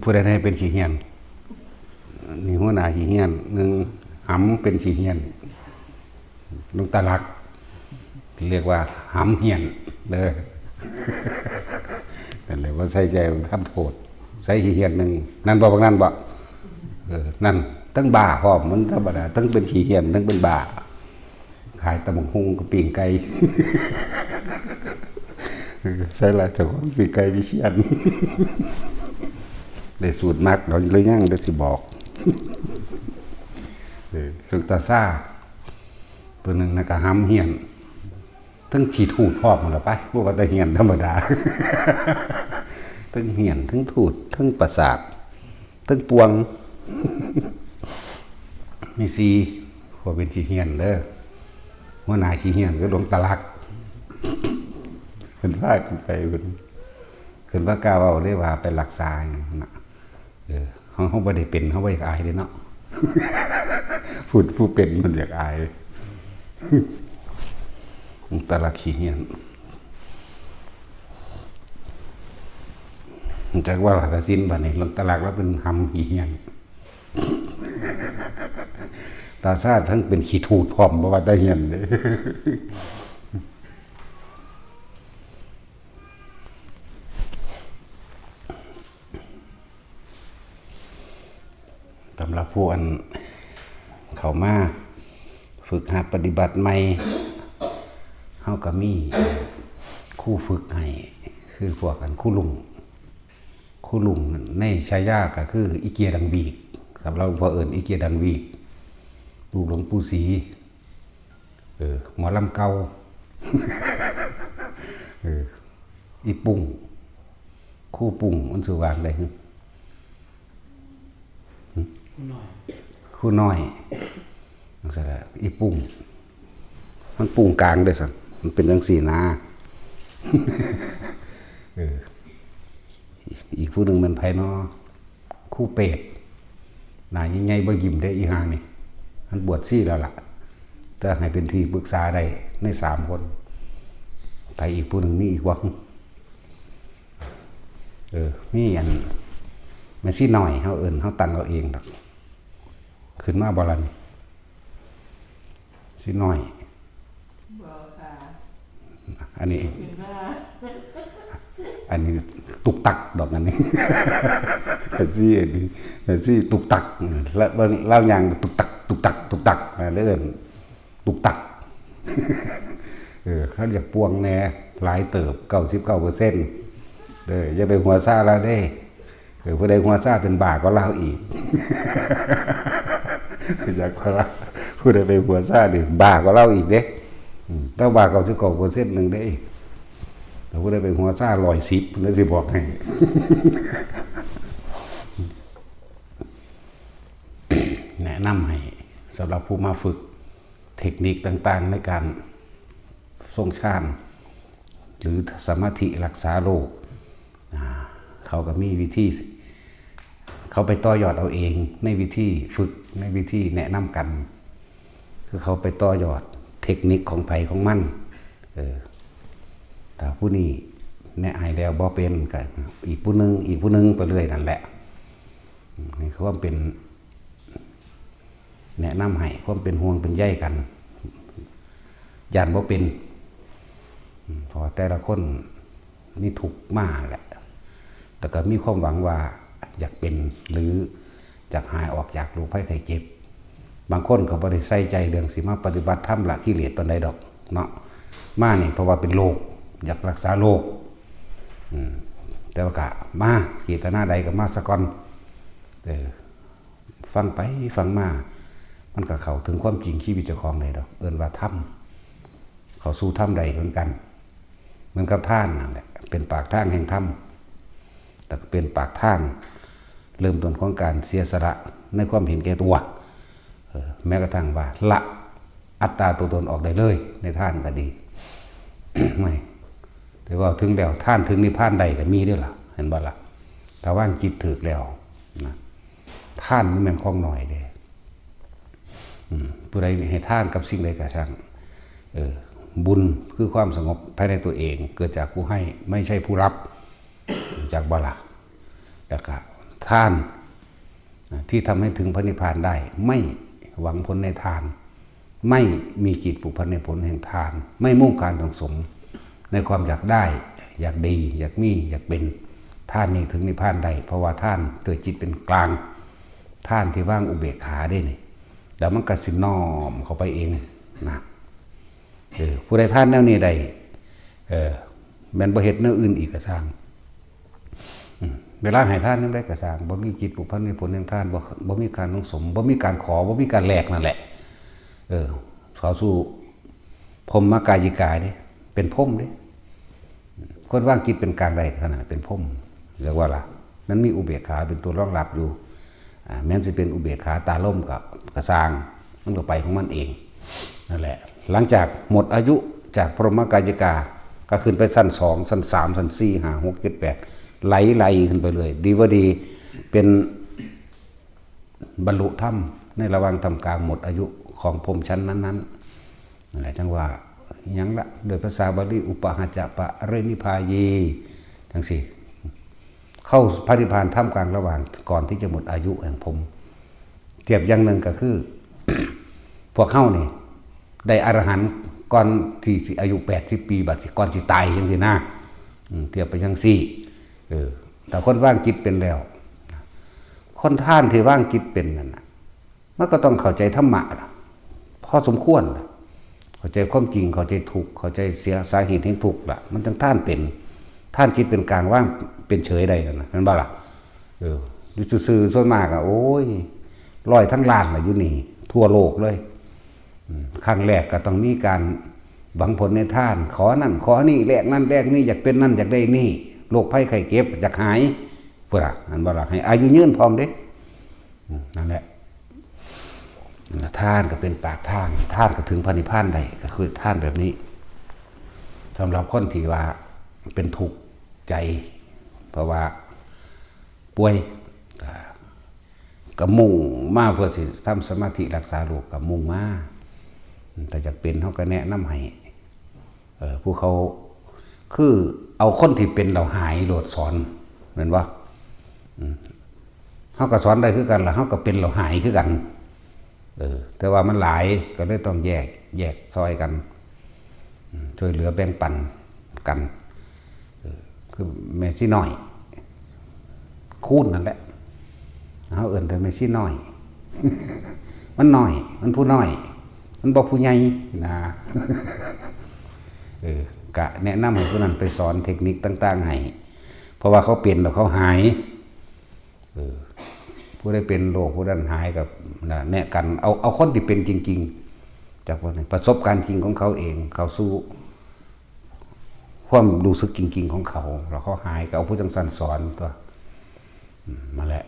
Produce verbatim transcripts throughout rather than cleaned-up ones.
ผู้ใดให้เป็นขี้เหียน นี่หัวหน้าขี้เหียน หนึ่งหำเป็นขี้เหียน หลวงตาหลัก เรียกว่าหำเหียนเด้อ นั่นแหละว่าใส่ใจทำโทษ ใส่ขี้เหียนหนึ่ง นั่นบ่ บักนั่นบ่ เออ นั่น ทั้งบ้าพร้อม มันธรรมดา ทั้งเป็นขี้เหียน ทั้งเป็นบ้า ขายตำบักหุ่งกับปิ้งไก่ เออ ใส่ละเจ้าของปิ้งไก่วิเชียร ได้สูตรมัก เดี๋ยวหรือยัง เดี๋ยวสิบอก เออ หลวงตาซ่า เพิ่นนั่นน่ะก็หำเหียน ทั้งขี้ถูดพร้อมหมดละไป บ่ว่าแต่เหียนธรรมดา ทั้งเหียน ทั้งถูด ทั้งประสาท ทั้งปวง มีสี่ พวกเป็นขี้เหียนเด้อ หัวหน้าขี้เหียนคือหลวงตาหลัก เพิ่นพากันไป เพิ่น เพิ่นว่ากล้าเว้าเลยว่าไปรักษาหยังหั่นน่ะ เออ เฮา เฮาบ่ได้เป็น เฮาบ่อยากอายเด้เนาะ ผู้ ผู้เป็นมันอยากอาย หลวงตาหลักขี้เหียน จักว่าล่ะ ตาซินบัดนี้ หลวงตาหลักแล้วเป็นหำขี้เหียน ตาซ่าทั้งเป็นขี้ถูดพร้อม บ่ว่าแต่เหียนเด้ สำหรับผู้อันเข้ามาฝึกหัดปฏิบัติใหม่ เฮาก็มีครูฝึกให้ คือพวกอันครูลุง ครูลุงในฉายาก็คืออีเกียดังบีก สำหรับหลวงพ่อเอิ้นอีเกียดังบีก ลูกหลวงปู่ศรี เออ หมอลำเก่า เออ อีปุ้ง ครูปุ้ง มันชื่อว่าจั่งใด๋ หึ ครูน้อย ครูน้อย จั่งซี้แหละ อีปุ้ง มันปุ้งกลางเด้อซั่น มันเป็นจั่งซี้นะ เออ อีกผู้หนึ่งแม่นไผน้อ ครูเปรต หน้าใหญ่ๆ บ่ยิ้มเด้ อีห่านี่ มันบวชชีแล้วล่ะ แต่ให้เป็นที่ปรึกษาได้ในสามคน ไผอีกผู้หนึ่งมีอีกบ่ เออ มีอัน แม่ชีน้อย เฮาเอิ้น เฮาตั้งเอาเองดอก ขึ้นมาบ่ล่ะนี่ ชีน้อย บ่ค่ะ อันนี้ ขึ้นมา อันนี้ตุกตักดอกอันนี้ ชี อันนี้ ชีตุกตัก แล้วเบิ่งลาวย่างตุกตัก ตุกตัก ตุกตัก อ่า เด้อ ตุกตัก เออ เขาอยากปวงแหน่ หลายเติบ เก้าสิบเก้าเปอร์เซ็นต์ เด้อ อย่าไปหัวซ่าลาวเด้ เออ ผู้ใดหัวซ่าเป็นบ้ากว่าลาวอีก อยากว่าลาว ผู้ใดไปหัวซ่านี่บ้ากว่าลาวอีกเด้ อืม แต่บ้าเก้าสิบเก้าเปอร์เซ็นต์หนึ่งเด้ แต่ผู้ใดไปหัวซ่าร้อยสิบ แล้วสิบอกให้ แนะนำให้สำหรับผู้มาฝึกเทคนิคต่างๆ ในการทรงฌาน หรือสมาธิรักษาโรค อ่า เขาก็มีวิธี เขาไปต่อยอดเอาเองในวิธีฝึก ในวิธีแนะนำกัน คือเขาไปต่อยอดเทคนิคของไผของมัน เออ ถ้าผู้นี้แนะให้แล้วบ่เป็นก็อีกผู้หนึ่ง อีกผู้หนึ่งไปเรื่อยนั่นแหละ อืม นี่คือความเป็น แนะนำให้ ความเป็นห่วงเป็นใยกัน ย้านบ่เป็น อืม เพราะว่าแต่ละคนมีทุกข์มาแหละ แล้วก็มีความหวังว่าอยากเป็น หรืออยากหายออกจากโรคภัยไข้เจ็บ บางคนก็บ่ได้ใส่ใจเรื่องสิมาปฏิบัติธรรมละกิเลสปานใดดอกเนาะ มานี่เพราะว่าเป็นโรค อยากรักษาโรค อืม แต่ว่าก็มา เจตนาใดก็มาซะก่อน เออ ฟังไปฟังมา มันก็เข้าถึงความจริงชีวิตเจ้าของได้ดอก เอิ้นว่าธรรม เข้าสู่ธรรมได้เหมือนกัน เหมือนกับทานนั่นแหละ เป็นปากทางแห่งธรรม แต่ก็เป็นปากทางเริ่มต้นของการเสียสละในความเห็นแก่ตัว เออ แม้กระทั่งว่าละอัตตาตัวตนออกได้เลย ในทานก็ดี ไม่ แต่ว่าถึงแล้ว ทานถึงนิพพานได้ก็มีเด้อล่ะ เห็นบ่ล่ะ ถ้าวางจิตถูกแล้วนะ ทานมันแม่นของน้อยเด้ อืม ผู้ใดให้ทานกับสิ่งใดก็ช่าง เออ บุญคือความสงบภายในตัวเอง เกิดจากผู้ให้ ไม่ใช่ผู้รับ รู้จักบ่ล่ะ แล้วก็ท ทานที่ทำให้ถึงพระนิพพานได้ ไม่หวังผลในทาน ไม่มีจิตผูกพันในผลแห่งทาน ไม่มุ่งการสั่งสมในความอยากได้ อยากดี อยากมี อยากเป็น ทานนี่ถึงนิพพานได้ เพราะว่าทานด้วยจิตเป็นกลาง ทานที่วางอุเบกขาได้นี่ แล้วมันก็สิน้อมเข้าไปเองนะ เออ ผู้ใดทานแนวนี้ได้ เออ แม่นบ่เฮ็ดแนวอื่นอีกก็ซ่าง อืม เวลาให้ทานนำใดก็ซ่าง บ่มีจิตผูกพันในผลแห่งทาน บ่ บ่มีการสั่งสม บ่มีการขอ บ่มีการแลกนั่นแหละ เออ เข้าสู่พรหมกายิกาเด้ เป็นพรหมเด้ คนวางจิตเป็นกลางได้เท่านั้นเป็นพรหม เรียกว่าล่ะ มันมีอุเบกขาเป็นตัวรองรับอยู่ อ่า แม้นสิเป็นอุเบกขาตาล่มก็ ก็ซ่าง มันก็ไปของมันเอง นั่นแหละ หลังจากหมดอายุจากพรหมกายิกา ก็ขึ้นไปชั้นสอง ชั้นสาม ชั้นสี่ ห้า หก เจ็ด แปด ไหลๆ ขึ้นไปเลย ดีบ่ดี เป็นบรรลุธรรมในระหว่างท่ามกลางหมดอายุของพรหมชั้นนั้นๆ นั่นแหละ จั่งว่า หยังละ โดยภาษาบาลี อุปาหะจะปะรินิพพายี จั่งซี้ เข้าพระนิพพานท่ามกลางระหว่างก่อนที่จะหมดอายุแห่งพรหม เทียบอย่างหนึ่งก็คือ พวกเฮานี่ ได้อรหันต์ก่อนที่สิอายุแปดสิบปี บัดสิก่อนสิตายจั่งซี้นะ อืม เทียบไปจั่งซี้ เออ แต่คนวางจิตเป็นแล้ว คนทานที่วางจิตเป็นนั่นน่ะ มันก็ต้องเข้าใจธรรมะล่ะ พอสมควรล่ะ เข้าใจความจริง เข้าใจทุกข์ เข้าใจเสียสาเหตุแห่งทุกข์ล่ะ มันจั่งทานเป็น ทานจิตเป็นกลาง วางเป็นเฉยได้นั่นน่ะ แม่นบ่ล่ะ เออ อยู่ซื่อๆ ส่วนมากอะ โอ้ย ร้อยทั้งล้านล่ะอยู่นี่ ทั่วโลกเลย อืม ครั้งแรกก็ต้องมีการหวังผลในทาน ขอนั่นขอนี่ แลกนั่นแลกนี่ อยากเป็นนั่นอยากได้นี่ โรคภัยไข้เจ็บอยากหาย พุ้นน่ะ แม่นบ่ล่ะ ให้อายุยืนพร้อมเด้ อืม นั่นแหละ ทานก็เป็นปากทาง ทานก็ถึงพระนิพพานได้ ก็คือทานแบบนี้ สำหรับคนที่ว่าเป็นทุกข์ใจ เพราะว่าป่วย ก็ ก็มุ่งมาเพื่อสิทำสมาธิรักษาโรค ก็มุ่งมา แต่อยากเป็น เฮาก็แนะนำให้ เออ ผู้เขา คือเอาคนที่เป็นแล้วหายโลดสอน แม่นบ่ อืม เฮาก็สอนได้คือกันล่ะ เฮาก็เป็นแล้วหายคือกัน เออ แต่ว่ามันหลาย ก็เลยต้องแยก แยกซอยกัน อืม ช่วยเหลือแบ่งปันกัน เออ คือแม่ชีน้อย คูณนั่นแหละ เฮาเอิ้นแต่แม่ชีน้อย มันน้อย มันผู้น้อย มันบ่ผู้ใหญ่นะ เออ กะแนะนำให้ผู้นั้นไปสอนเทคนิคต่างๆ ให้ เพราะว่าเขาเป็นแล้วเขาหาย เออ ผู้ใดเป็นโรคผู้นั้นหายก็ นะ แนะกัน เอา เอาคนที่เป็นจริงๆ จากพวกนี้ ประสบการณ์จริงของเขาเอง เข้าสู่ความรู้สึกจริงๆ ของเขา แล้วเขาหายก็เอาผู้จั่งซั้นสอนตั๊ว อืม นั่นแหละ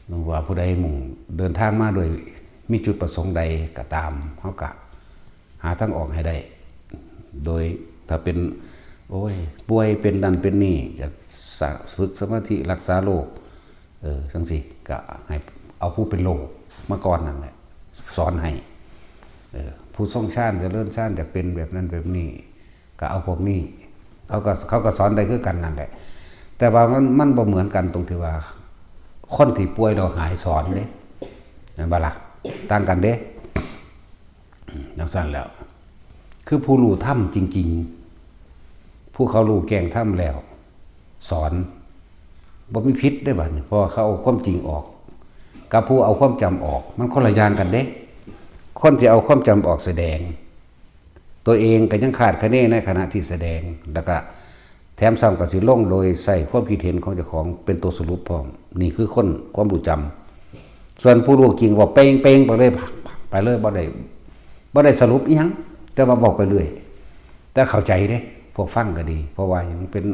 หรือว่าผู้ใดมุ่งเดินทางมาโดยมีจุดประสงค์ใดก็ตาม เฮาก็หาทางออกให้ได้ โดยถ้าเป็น โอ้ย ป่วยเป็นนั่นเป็นนี่ อยากสะ ฝึกสมาธิรักษาโรค เออ จั่งซี้ ก็ให้เอาผู้เป็นโรคมาก่อนนั่นแหละ สอนให้ เออ ผู้ทรงฌานเจริญฌานอยากเป็นแบบนั้นแบบนี้ ก็เอาพวกนี้ เขาก็ เขาก็สอนได้คือกันนั่นแหละ แต่ว่ามัน มันบ่เหมือนกันตรงที่ว่า คนที่ป่วยแล้วหายสอนเด้ แม่นบ่ล่ะ ต่างกันเด้ จั่งซั้นแล้ว คือผู้รู้ธรรมจริงๆ ผู้เขารู้แจ้งธรรมแล้ว สอน บ่มีผิดเด้บัดนี้ เพราะว่าเขาเอาความจริงออก กับผู้เอาความจำออก มันคนละอย่างกันเด้ คนที่เอาความจำออกแสดง ตัวเองก็ยังคาดคะเนในขณะที่แสดง แล้วก็แถมซ้ำก็สิลงโดยใช้ความคิดเห็นของเจ้าของเป็นตัวสรุปพร้อม นี่คือคนความรู้จำ ส่วนผู้รู้จริงเว้าเป่งๆ ไปเลย ไปเลย บ่ได้ บ่ได้สรุปอิหยัง แต่ว่าเว้าไปเรื่อย แต่เข้าใจเด้ พวกฟังก็ดี เพราะว่าหยัง เป็น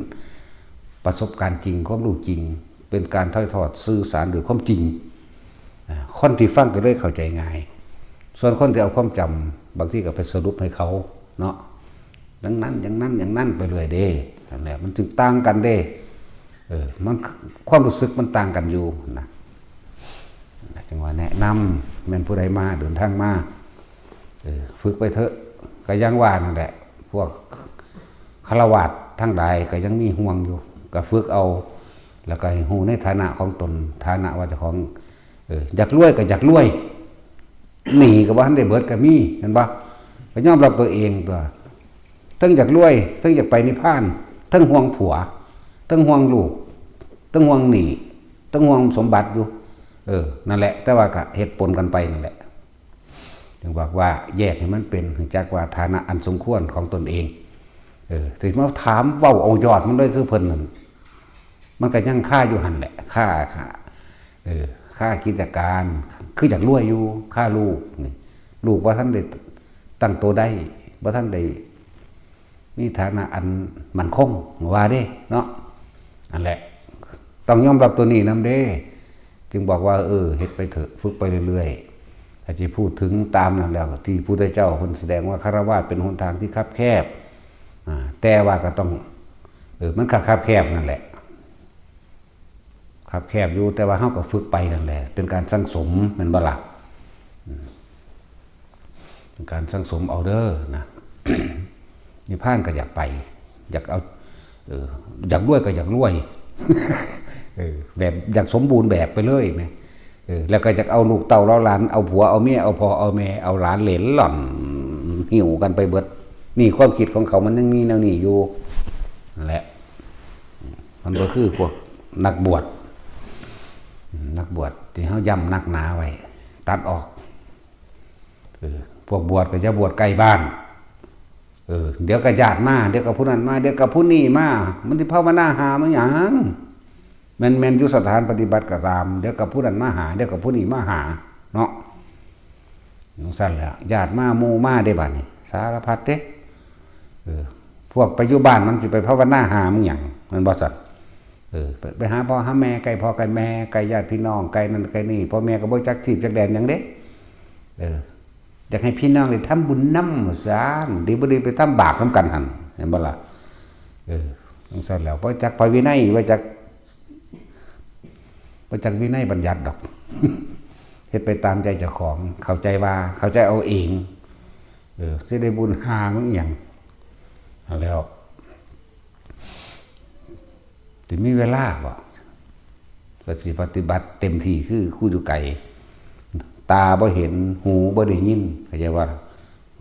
ประสบการณ์จริง ความรู้จริง เป็นการถ่ายทอดสื่อสารด้วยความจริง อ่า คนที่ฟังก็เลยเข้าใจง่าย ส่วนคนที่เอาความจำ บางทีก็ไปสรุปให้เขาเนาะ อย่างนั้น อย่างนั้น อย่างนั้นไปเรื่อยเด้ นั่นแหละ มันจึงต่างกันเด้ เออ มัน ความรู้สึกมันต่างกันอยู่นะ จั่งว่าแนะนำ แม่นผู้ใดมา เดินทางมา เออ ฝึกไปเถอะ ก็อย่างว่านั่นแหละ พวกฆราวาสทั้งหลายก็ยังมีห่วงอยู่ ก็ฝึกเอา แล้วก็ให้ฮู้ในฐานะของตน ฐานะว่าเจ้าของ เออ อยากรวยก็อยากรวย หนี้ก็บ่ทันได้เบิดก็มี แม่นบ่ ก็ยอมรับตัวเองตั๊ว เทิงอยากรวย เทิงอยากไปนิพพาน เทิงห่วงผัว เทิงห่วงลูก เทิงห่วงหนี้ เทิงห่วงสมบัติอยู่ เออ นั่นแหละ แต่ว่าก็เฮ็ดปนกันไปนั่นแหละ จึงบอกว่าแยกให้มันเป็น รู้จักว่าฐานะอันสมควรของตนเอง เออ สิมาถามเว้าเอายอดมันเลยคือเพิ่นนั่น มันก็ยังคาอยู่หั่นแหละ คา คา เออ คากิจการ คืออยากรวยอยู่ คาลูกนี่ ลูกบ่ทันได้ตั้งตัวได้ บ่ทันได้มีฐานะอันมั่นคง ว่าเด้เนาะ นั่นแหละ ต้องยอมรับตัวนี้นำเด้ จึงบอกว่า เออ เฮ็ดไปเถอะ ฝึกไปเรื่อยๆ ถ้าสิพูดถึงตามนั้นแล้ว ที่พุทธเจ้าเพิ่นแสดงว่าฆราวาสเป็นหนทางที่คับแคบ อ่า แต่ว่าก็ต้อง เออ มันก็คับแคบนั่นแหละ คับแคบอยู่ แต่ว่าเฮาก็ฝึกไปนั่นแหละ เป็นการสั่งสม แม่นบ่ล่ะ อืม เป็นการสั่งสมเอาเด้อนะ นิพพานก็อยากไป อยากเอา เออ อยากรวยก็อยากรวย เออ แบบอยากสมบูรณ์แบบไปเลยแหม เออ แล้วก็อยากเอาลูกเต้าเหล่าหลาน เอาผัว เอาเมีย เอาพ่อ เอาแม่ เอาหลานเหลนหล่อน หิ้วกันไปเบิด นี่ความคิดของเขามันยังมีแนวนี้อยู่ นั่นแหละ มันก็คือพวกนักบวช นักบวชที่เฮาย้ำนักหนาไว้ ตัดออก เออ พวกบวชก็อย่าบวชใกล้บ้าน เออ เดี๋ยวก็ญาติมา เดี๋ยวก็ผู้นั้นมา เดี๋ยวก็ผู้นี้มา มันสิภาวนาหามันหยัง แม่นๆ อยู่สถานปฏิบัติก็ตาม เดี๋ยวก็ผู้นั้นมาหา เดี๋ยวก็ผู้นี้มาหา เนาะ จั่งซั้นแหละ ญาติมา หมู่มาเด้บัดนี้ สารพัดเด้ เออ พวกไปอยู่บ้านมันสิไปภาวนาหามึงหยัง แม่นบ่ซั่น เออ ไป ไปหาพ่อหาแม่ ใกล้พ่อใกล้แม่ ใกล้ญาติพี่น้อง ใกล้นั่นใกล้นี่ พ่อแม่ก็บ่จักทีบจักแดนหยังเด้ เออ อยากให้พี่น้องได้ทำบุญนำ ว่าซั่น ดีบ่ดีไปทำบาปนำกันหั่น แม่นบ่ล่ะ เออ จั่งซั้นแล้ว บ่จักพระวินัย บ่จัก บ่จักวินัยบัญญัติดอก เฮ็ดไปตามใจเจ้าของ เข้าใจว่า เข้าใจเอาเอง เออ สิได้บุญหามึงอีหยัง แล้ว สิมีเวลาบ่ ก็สิปฏิบัติเต็มที่คือครูอยู่ไกล ตาบ่เห็น หูบ่ได้ยิน เข้าใจบ่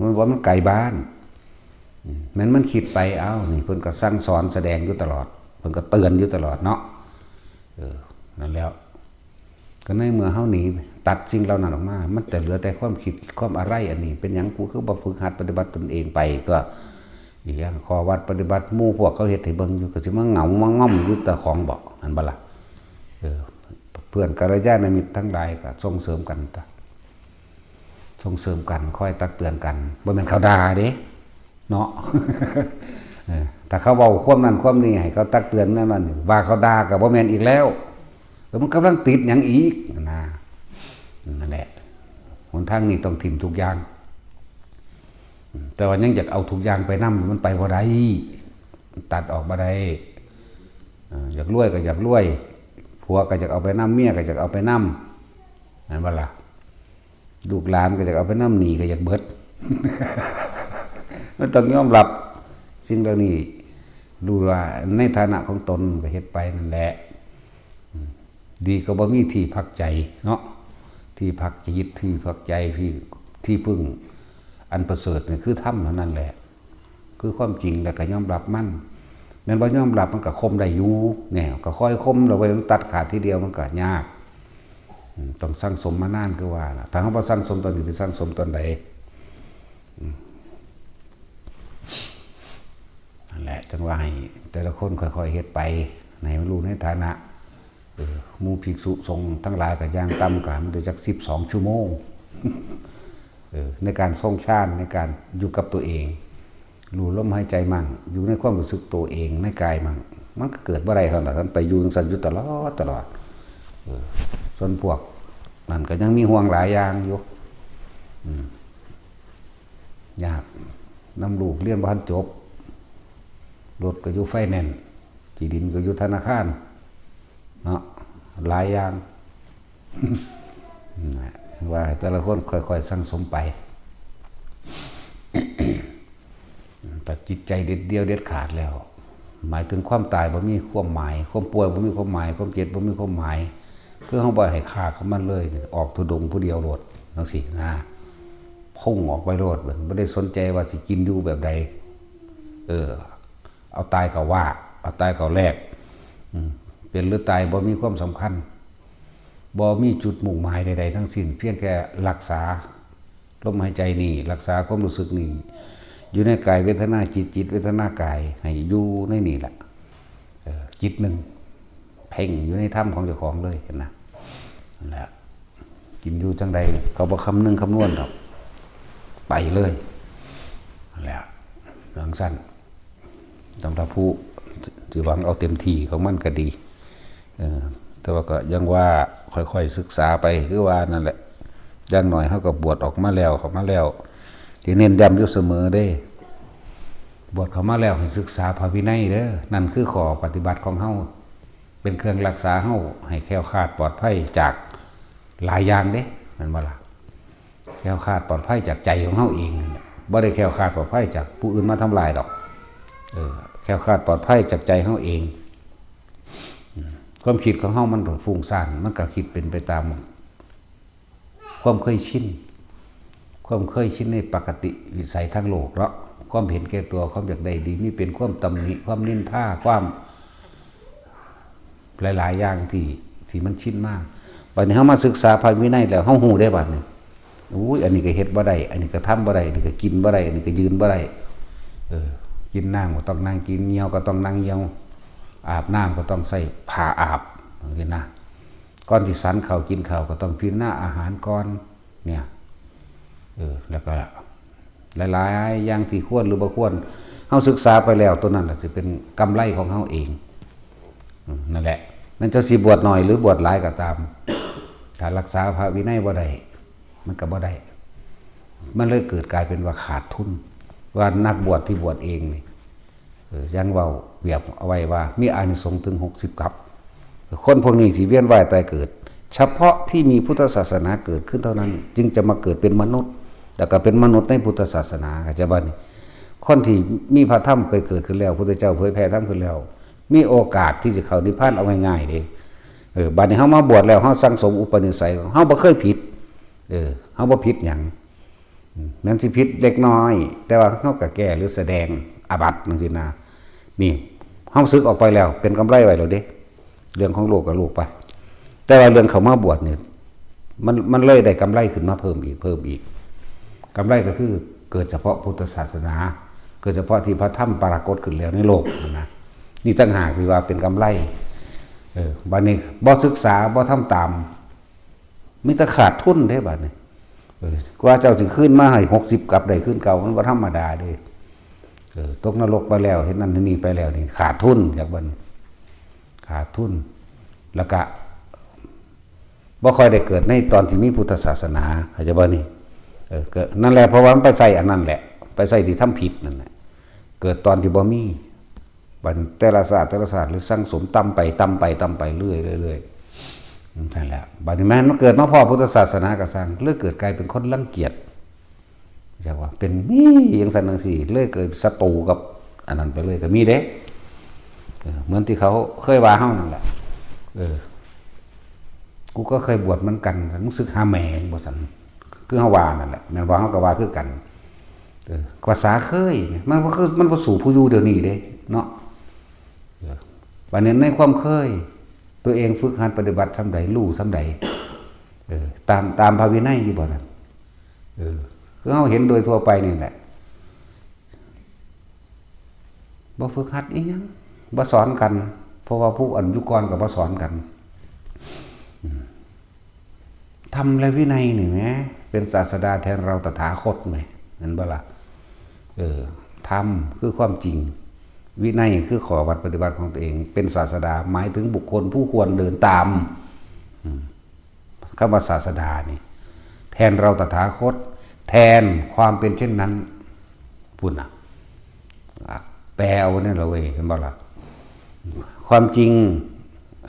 มันว่ามันไกลบ้าน อืม แม่นมันคิดไป เอ้า นี่เพิ่นก็สั่งสอนแสดงอยู่ตลอด เพิ่นก็เตือนอยู่ตลอดเนาะ เออ นั่นแล้ว ก็ในเมื่อเฮาหนีตัดสิ่งเหล่านั้นออกมา มันจะเหลือแต่ความคิด ความอะไรอันนี้ เป็นหยังกูคือบ่ฝึกหัดปฏิบัติตนเองไปตั๊ว อีหยังข้อวัดปฏิบัติหมู่พวกเขาเฮ็ดให้เบิ่งอยู่ ก็สิมาเหงามาง่อมอยู่แต่ของบ่ หั่นบ่ล่ะ เออ เพื่อนกัลยาณมิตรทั้งหลายก็ส่งเสริมกันตั๊ว ส่งเสริมกัน คอยตักเตือนกัน บ่แม่นเขาด่าเด้ เนาะ เออ ถ้าเขาเว้าความนั้นความนี้ให้เขาตักเตือนนั่นนั่น ว่าเขาด่าก็บ่แม่นอีกแล้ว เออ มันกำลังติดหยังอีกนะ นั่นแหละ หนทางนี้ต้องถิ่มทุกอย่าง แต่ว่ายังอยากเอาทุกอย่างไปนำ มันไปบ่ได้ ตัดออกบ่ได้ เออ อยากรวยก็อยากรวย ผัวก็อยากเอาไปนำ เมียก็อยากเอาไปนำ แม่นบ่ล่ะ ลูกหลานก็อยากเอาไปนำ หนี้ก็อยากเบิด มันต้องยอมรับสิ่งเหล่านี้ รู้ว่าในฐานะของตนก็เฮ็ดไปนั่นแหละ อืม ดีก็บ่มีที่พักใจเนาะ ที่พักจิต ที่พักใจ ที่ ที่พึ่งอันประเสริฐนี่คือธรรมเท่านั้นแหละ คือความจริง แล้วก็ยอมรับมัน แม่นบ่ยอมรับมันก็ข่มได้อยู่ แหน่ ก็ค่อยข่ม แล้วไว้มันตัดขาดทีเดียวมันก็ยาก อืม ต้องสั่งสมมานานคือว่าล่ะ ถ้าเฮาบ่สั่งสมตอนนี้ สิสั่งสมตอนใด อืม นั่นแหละ จั่งว่าให้แต่ละคนค่อยๆเฮ็ดไป ให้มันรู้ในฐานะ เออ หมู่ภิกษุสงฆ์ทั้งหลายก็อย่างต่ำก็มันได้จักสิบสองชั่วโมง เออ ในการทรงฌาน ในการอยู่กับตัวเอง รู้ลมหายใจมั่ง อยู่ในความรู้สึกตัวเอง ในกายมั่ง มันก็เกิดบ่ได้เท่านั้น มันไปอยู่จั่งซั้นอยู่ตลอด ตลอด เออ ส่วนพวกนั่นก็ยังมีห่วงหลายอย่างอยู่ อืม ยาก นำลูกเรียนบ่ทันจบ รถก็อยู่ไฟแนนซ์ ที่ดินก็อยู่ธนาคาร เนาะ หลายอย่าง นั่นแหละ ว่าให้แต่ละคนค่อยๆสั่งสมไป แต่จิตใจเด็ดเดี่ยวเด็ดขาดแล้ว หมายถึงความตายบ่มีความหมาย ความป่วยบ่มีความหมาย ความเจ็บบ่มีความหมาย คือเฮาบ่ให้ค่ากับมันเลย ออกธุดงค์ผู้เดียวโลดจั่งซี้นะ พุ่งออกไปโลด บ่ได้สนใจว่าสิกินอยู่แบบใด เออ เอาตายเข้าว่า เอาตายเข้าแลก อืม เป็นหรือตายบ่มีความสำคัญ บ่มีจุดมุ่งหมายใดๆทั้งสิ้น เพียงแค่รักษาลมหายใจนี่ รักษาความรู้สึกนี่ อยู่ในกายเวทนาจิต จิตเวทนากาย ให้อยู่ในนี่แหละ เออ จิตหนึ่ง เพ่งอยู่ในธรรมของเจ้าของเลย หั้นนะ นั่นแหละ กินอยู่จั่งใด เขาบ่คำนึงคำนวณดอก ไปเลย นั่นแหละ จั่งซั้น สำหรับผู้ที่หวังเอาเต็มที่ของมันก็ดี เออ แต่ว่าก็ยังว่าค่อยๆศึกษาไป คือว่านั่นแหละ อย่างน้อยเฮาก็บวชออกมาแล้ว เข้ามาแล้ว ที่เน้นย้ำอยู่เสมอเด้ บวชเข้ามาแล้วให้ศึกษาพระวินัยเด้อ นั่นคือข้อปฏิบัติของเฮา เป็นเครื่องรักษาเฮาให้แคล้วคลาดปลอดภัยจากหลายอย่างเด้ แม่นบ่ล่ะ? แคล้วคลาดปลอดภัยจากใจของเฮาเองนั่นแหละ บ่ได้แคล้วคลาดปลอดภัยจากผู้อื่นมาทำลายดอก เออ แคล้วคลาดปลอดภัยจากใจเฮาเอง อืม ความคิดของเฮามันฟุ้งซ่าน มันก็คิดเป็นไปตามความเคยชิน ความเคยชินในปกติวิสัยทางโลกเนาะ ความเห็นแก่ตัว ความอยากได้ดี มีเป็นความตำหนิ ความนินทา ความ หลายๆอย่างที่ ที่มันชินมา บัดนี้เฮามาศึกษาพระวินัยแล้ว เฮาฮู้ได้บัดนี้ อุ้ย อันนี้ก็เฮ็ดบ่ได้ อันนี้ก็ทำบ่ได้ อันนี้ก็กินบ่ได้ อันนี้ก็ยืนบ่ได้ เออ กินน้ำก็ต้องนั่งกิน เยี่ยวก็ต้องนั่งเยี่ยว อาบน้ำก็ต้องใช้ผ้าอาบ จั่งซี้นะ ก่อนสิฉันข้าวกินข้าวก็ต้องพิจารณาอาหารก่อน เนี่ย เออ แล้วก็ หลายๆอย่างที่ควรหรือบ่ควร เฮาศึกษาไปแล้ว ตัวนั้นล่ะสิเป็นกำไรของเฮาเอง อืม นั่นแหละ แม่นเจ้าสิบวชน้อยหรือบวชหลายก็ตาม ถ้ารักษาพระวินัยบ่ได้ มันก็บ่ได้ มันเลยเกิดกลายเป็นว่าขาดทุน ว่านักบวชที่บวชเองนี่ เออ ยังเว้าเปรียบเอาไว้ว่ามีอานิสงส์ถึงหกสิบกับ คนพวกนี้สิเวียนว่ายตายเกิด เฉพาะที่มีพุทธศาสนาเกิดขึ้นเท่านั้น จึงจะมาเกิดเป็นมนุษย์ แล้วก็เป็นมนุษย์ในพุทธศาสนา เข้าใจบ่นี่? คนที่มีพระธรรมเคยเกิดขึ้นแล้ว พุทธเจ้าเผยแผ่ธรรมขึ้นแล้ว มีโอกาสที่จะเข้านิพพานเอาง่ายๆเด้ เออ บัดนี้เฮามาบวชแล้ว เฮาสั่งสมอุปนิสัย เฮาบ่เคยผิด เออ เฮาบ่ผิดหยัง อืม แม้นสิผิดเล็กน้อย แต่ว่าเฮาก็แก้หรือแสดงอาบัติจั่งซี้นะ นี่ เฮาสึกออกไปแล้ว เป็นกำไรไว้แล้วเด้ เรื่องของโลกก็โลกไป แต่ว่าเรื่องเข้ามาบวชนี่ มัน มันเลยได้กำไรขึ้นมาเพิ่มอีก เพิ่มอีก กำไรก็คือเกิดเฉพาะพุทธศาสนา เกิดเฉพาะที่พระธรรมปรากฏขึ้นแล้วในโลกนะ นี่ต่างหากที่ว่าเป็นกำไร เออ บัดนี้บ่ศึกษา บ่ทำตาม มีแต่ขาดทุนเด้บัดนี้ เออ กว่าเจ้าสิคืนมาให้หกสิบกับได้คืนเก่า มันบ่ธรรมดาเด้ เออ ตกนรกไปแล้ว เฮ็ดนั่นเฮ็ดนี่ไปแล้วนี่ ขาดทุนจากบัดนี้ ขาดทุน แล้วก็ บ่ค่อยได้เกิดในตอนที่มีพุทธศาสนา เข้าใจบ่นี่? เออ ก็นั่นแหละ เพราะว่ามันไปใส่อันนั้นแหละ ไปใส่ที่ทำผิดนั่นแหละ เกิดตอนที่บ่มี บัดแต่ละชาติแต่ละชาติ หรือสั่งสมต่ำไปต่ำไปต่ำไปเรื่อยๆ เรื่อยๆ นั่นแหละ บัดนี้แม่นมาเกิดมาพ้อพุทธศาสนาก็ซ่าง เลยเกิดกลายเป็นคนรังเกียจ จักว่าเป็นมีจั่งซั้นจั่งซี้ เลยเกิดศัตรูกับอันนั้นไปเลยก็มีเด้ เออ เหมือนที่เขาเคยว่าเฮานั่นแหละ เออ กูก็เคยบวชเหมือนกัน มึงสึกหาแม่มึงบ่ซั่น คือเฮาว่านั่นแหละ แม่นบ่ เฮาก็ว่าคือกัน เออ ภาษาเคย มันบ่คือ มันบ่สู้ผู้อยู่เดี๋ยวนี้เด้ เนาะ เออ บัดนี้ในความเคย ตัวเองฝึกหัดปฏิบัติส่ำใด รู้ส่ำใด เออ ตาม ตามพระวินัยอยู่บ่นั่น เออ คือเฮาเห็นโดยทั่วไปนี่แหละ บ่ฝึกหัดอีหยัง บ่สอนกัน เพราะว่าผู้อันอยู่ก่อนก็บ่สอนกัน อืม ธรรมและวินัยนี่แหม เป็นศาสดาแทนเราตถาคตแหม เห็นบ่ล่ะ? เออ ธรรมคือความจริง วินัยคือข้อวัดปฏิบัติของตัวเอง เป็นศาสดา หมายถึงบุคคลผู้ควรเดินตาม อืม คำว่าศาสดานี่ แทนเราตถาคต แทนความเป็นเช่นนั้น พุ้นน่ะ อ่ะ แปลเอาเนี่ยละเว้ย เห็นบ่ล่ะ? ความจริง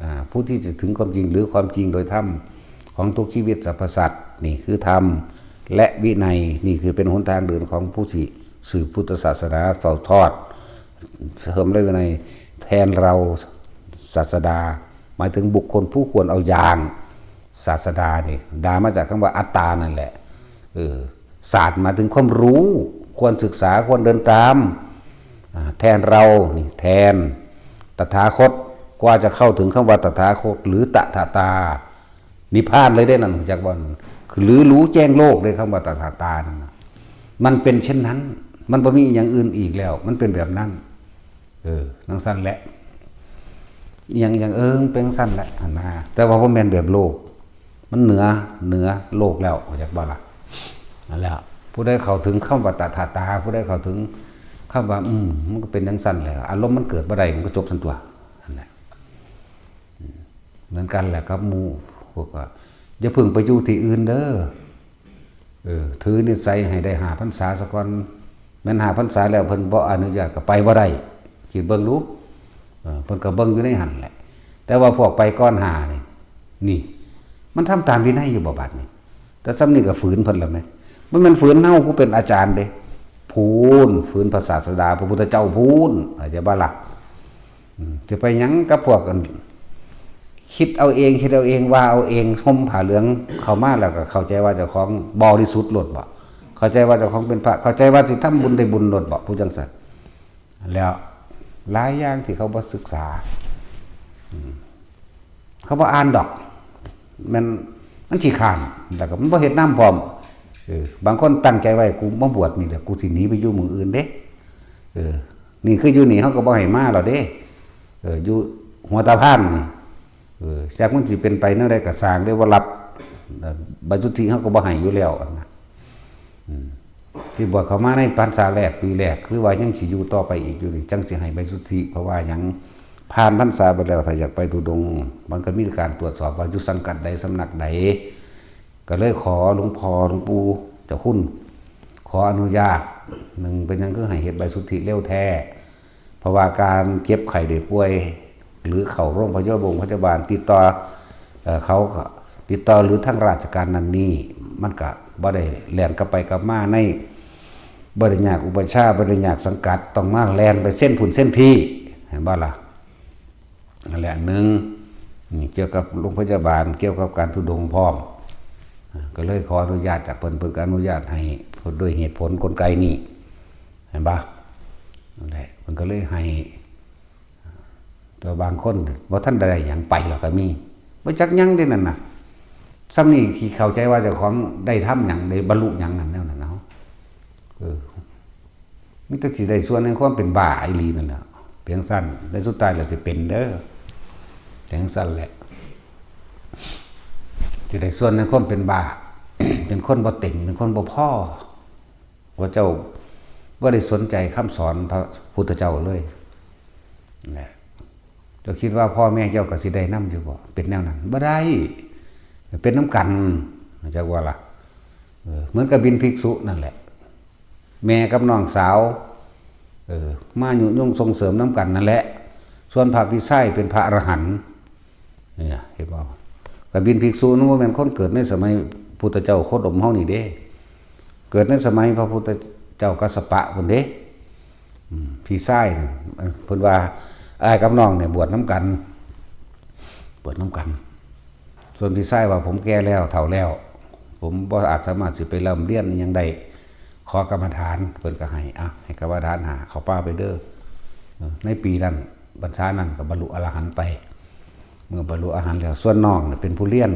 อ่า ผู้ที่จะถึงความจริง หรือความจริงโดยธรรมของทุกชีวิตสรรพสัตว์ นี่คือธรรม และวินัย นี่คือเป็นหนทางเดินของผู้ที่สืบพุทธศาสนา สืบทอด เพิ่มด้วยวินัย แทนเรา ศาสดา หมายถึงบุคคลผู้ควรเอาอย่าง ศาสดานี่ ดามาจากคำว่าอัตตานั่นแหละ เออ ศาสตร์หมายถึงความรู้ ควรศึกษา ควรเดินตาม อ่า แทนเรานี่ แทน ตถาคต กว่าจะเข้าถึงคำว่าตถาคต หรือตถาตา นิพพานเลยได้นั่น จากว่า คือหรือรู้แจ้งโลกเลยคำว่าตถาตานั่นน่ะ มันเป็นเช่นนั้น มันบ่มีอย่างอื่นอีกแล้ว มันเป็นแบบนั้น เออนั่งสั้นแหละ อย่างอย่างเอิงเป็นสั้นแหละหั่นนะ แต่ว่าบ่แม่นแบบโลก มันเหนือ เหนือโลกแล้ว เข้าใจบ่ล่ะ นั่นแหละ ผู้ใดเข้าถึงคำว่าตถาตา ผู้ใดเข้าถึงคำว่า อืม มันก็เป็นจั่งซั่นแหละ อารมณ์มันเกิดบ่ได้ มันก็จบซั่นตั๊ว นั่นแหละ อืม เหมือนกันแหละครับหมู่ พวกก็ อย่าเพิ่งไปอยู่ที่อื่นเด้อ เออ ถือนิสัยให้ได้ห้าพรรษาซะก่อน แม่นห้าพรรษาแล้วเพิ่นบ่อนุญาตก็ไปบ่ได้ คิดเบิ่งดู เออ เพิ่นก็เบิ่งอยู่ในหั่นแหละ แต่ว่าพวกไปก่อนห้านี่ นี่ มันทำตามวินัยอยู่บ่บัดนี่ แต่ส่ำนี้ก็ฝืนเพิ่นแล้วแหม มันแม่นฝืนเฮาผู้เป็นอาจารย์เด้ พู้น ฝืนพระศาสดา พระพุทธเจ้าพู้น เข้าใจบ่ล่ะ อืม สิไปหยังกับพวกอัน คิดเอาเอง คิดเอาเอง ว่าเอาเอง ห่มผ้าเหลืองเข้ามาแล้วก็เข้าใจว่าเจ้าของบริสุทธิ์โลดบ่ เข้าใจว่าเจ้าของเป็นพระ เข้าใจว่าสิทำบุญได้บุญโลดบ่ ผู้จั่งซั่น แล้วหลายอย่างที่เขาบ่ศึกษา อืม เขาบ่อ่านดอก มัน มันขี้คร้าน แล้วก็มันบ่เฮ็ดนำพร้อม เออ บางคนตั้งใจไว้ กูมาบวชนี่แหละ กูสิหนีไปอยู่หม่องอื่นเด้ เออ นี่คืออยู่นี่เขาก็บ่ให้มาแล้วเด้ เออ อยู่หัวตาพานนี่ เออ จักมันสิเป็นไปแนวใดก็ซ่างเด้ บ่รับ เออ ใบสุทธิเขาก็บ่ให้อยู่แล้วหั่นนะ อืม ที่บวชเข้ามาในพรรษาแรก ปีแรก คือว่ายังสิอยู่ต่อไปอีกอยู่นี่ จั่งสิให้ใบสุทธิ เพราะว่าหยัง ผ่านพรรษาไปแล้ว ถ้าอยากไปธุดงค์ มันก็มีการตรวจสอบว่าอยู่สังกัดใด สำนักใด ก็เลยขอหลวงพ่อหลวงปู่เจ้าคุณ ขออนุญาต หนึ่ง เป็นหยังคือให้เฮ็ดใบสุทธิเร็วแท้ เพราะว่าการเจ็บไข้ได้ป่วย หรือเข้าโรงพยาบาล โรงพยาบาล ติดต่อ เอ่อ เขาก็ติดต่อหรือทางราชการนั่นนี่ มันก็บ่ได้แล่นกลับไปกลับมาใน บ่ได้ยากอุปัชฌาย์ บ่ได้ยากสังกัด ต้องมาแล่นไปเซ็นพุ้นเซ็นพี้ เห็นบ่ล่ะ นั่นแหละ หนึ่ง นี่เกี่ยวกับโรงพยาบาล เกี่ยวกับการธุดงค์พร้อม อ่า ก็เลยขออนุญาตจากเพิ่น เพิ่นก็อนุญาตให้ โดยเหตุผลกลไกนี้ เห็นบ่ นั่นแหละ เพิ่นก็เลยให้ แต่บางคนบ่ทันได้หยังไปแล้วก็มี บ่จักหยังเด้นั่นน่ะ ส่ำนี้สิเข้าใจว่าเจ้าของได้ทำหยัง ได้บรรลุหยังนั่นแนวนั้นเนาะ เออ มีแต่สิได้ส่วนในความเป็นบ้าอีหลีนั่นแหละ เพียงซั่น ในสุดท้ายแล้วสิเป็นเด้อ เพียงซั่นแหละ สิได้ส่วนในความเป็นบ้า เป็นคนบ่เต็ม เป็นคนบ่พอ พระเจ้าบ่ได้สนใจคำสอนพระพุทธเจ้าเลย แหละ เจ้าคิดว่าพ่อแม่เจ้าก็สิได้นำอยู่บ่ เป็นแนวนั้น บ่ได้ เป็นนำกัน จักว่าล่ะ เออ เหมือนกับบิณฑภิกษุนั่นแหละ แม่กับน้องสาว เออ มายุยงส่งเสริมนำกันนั่นแหละ ส่วนพระพี่ชายเป็นพระอรหันต์ เนี่ย เห็นบ่ กับบิณฑภิกษุนั่นบ่แม่นคนเกิดในสมัยพุทธเจ้าโคดมเฮานี่เด้ เกิดในสมัยพระพุทธเจ้ากัสสปะพุ้นเด้ อืม พี่ชายนี่ เพิ่นว่า อ้ายกับน้องเนี่ยบวชนำกัน บวชนำกัน ส่วนพี่ชายว่า ผมแก่แล้ว เฒ่าแล้ว ผมบ่อาจสามารถสิไปร่ำเรียนหยังได้ ขอกรรมฐาน เพิ่นก็ให้ อ่ะ ให้กรรมฐานห้า เข้าป่าไปเด้อ เออ ในปีนั้น พรรษานั้นก็บรรลุอรหันต์ไป เมื่อบรรลุอรหันต์แล้ว ส่วนน้องเนี่ยเป็นผู้เรียน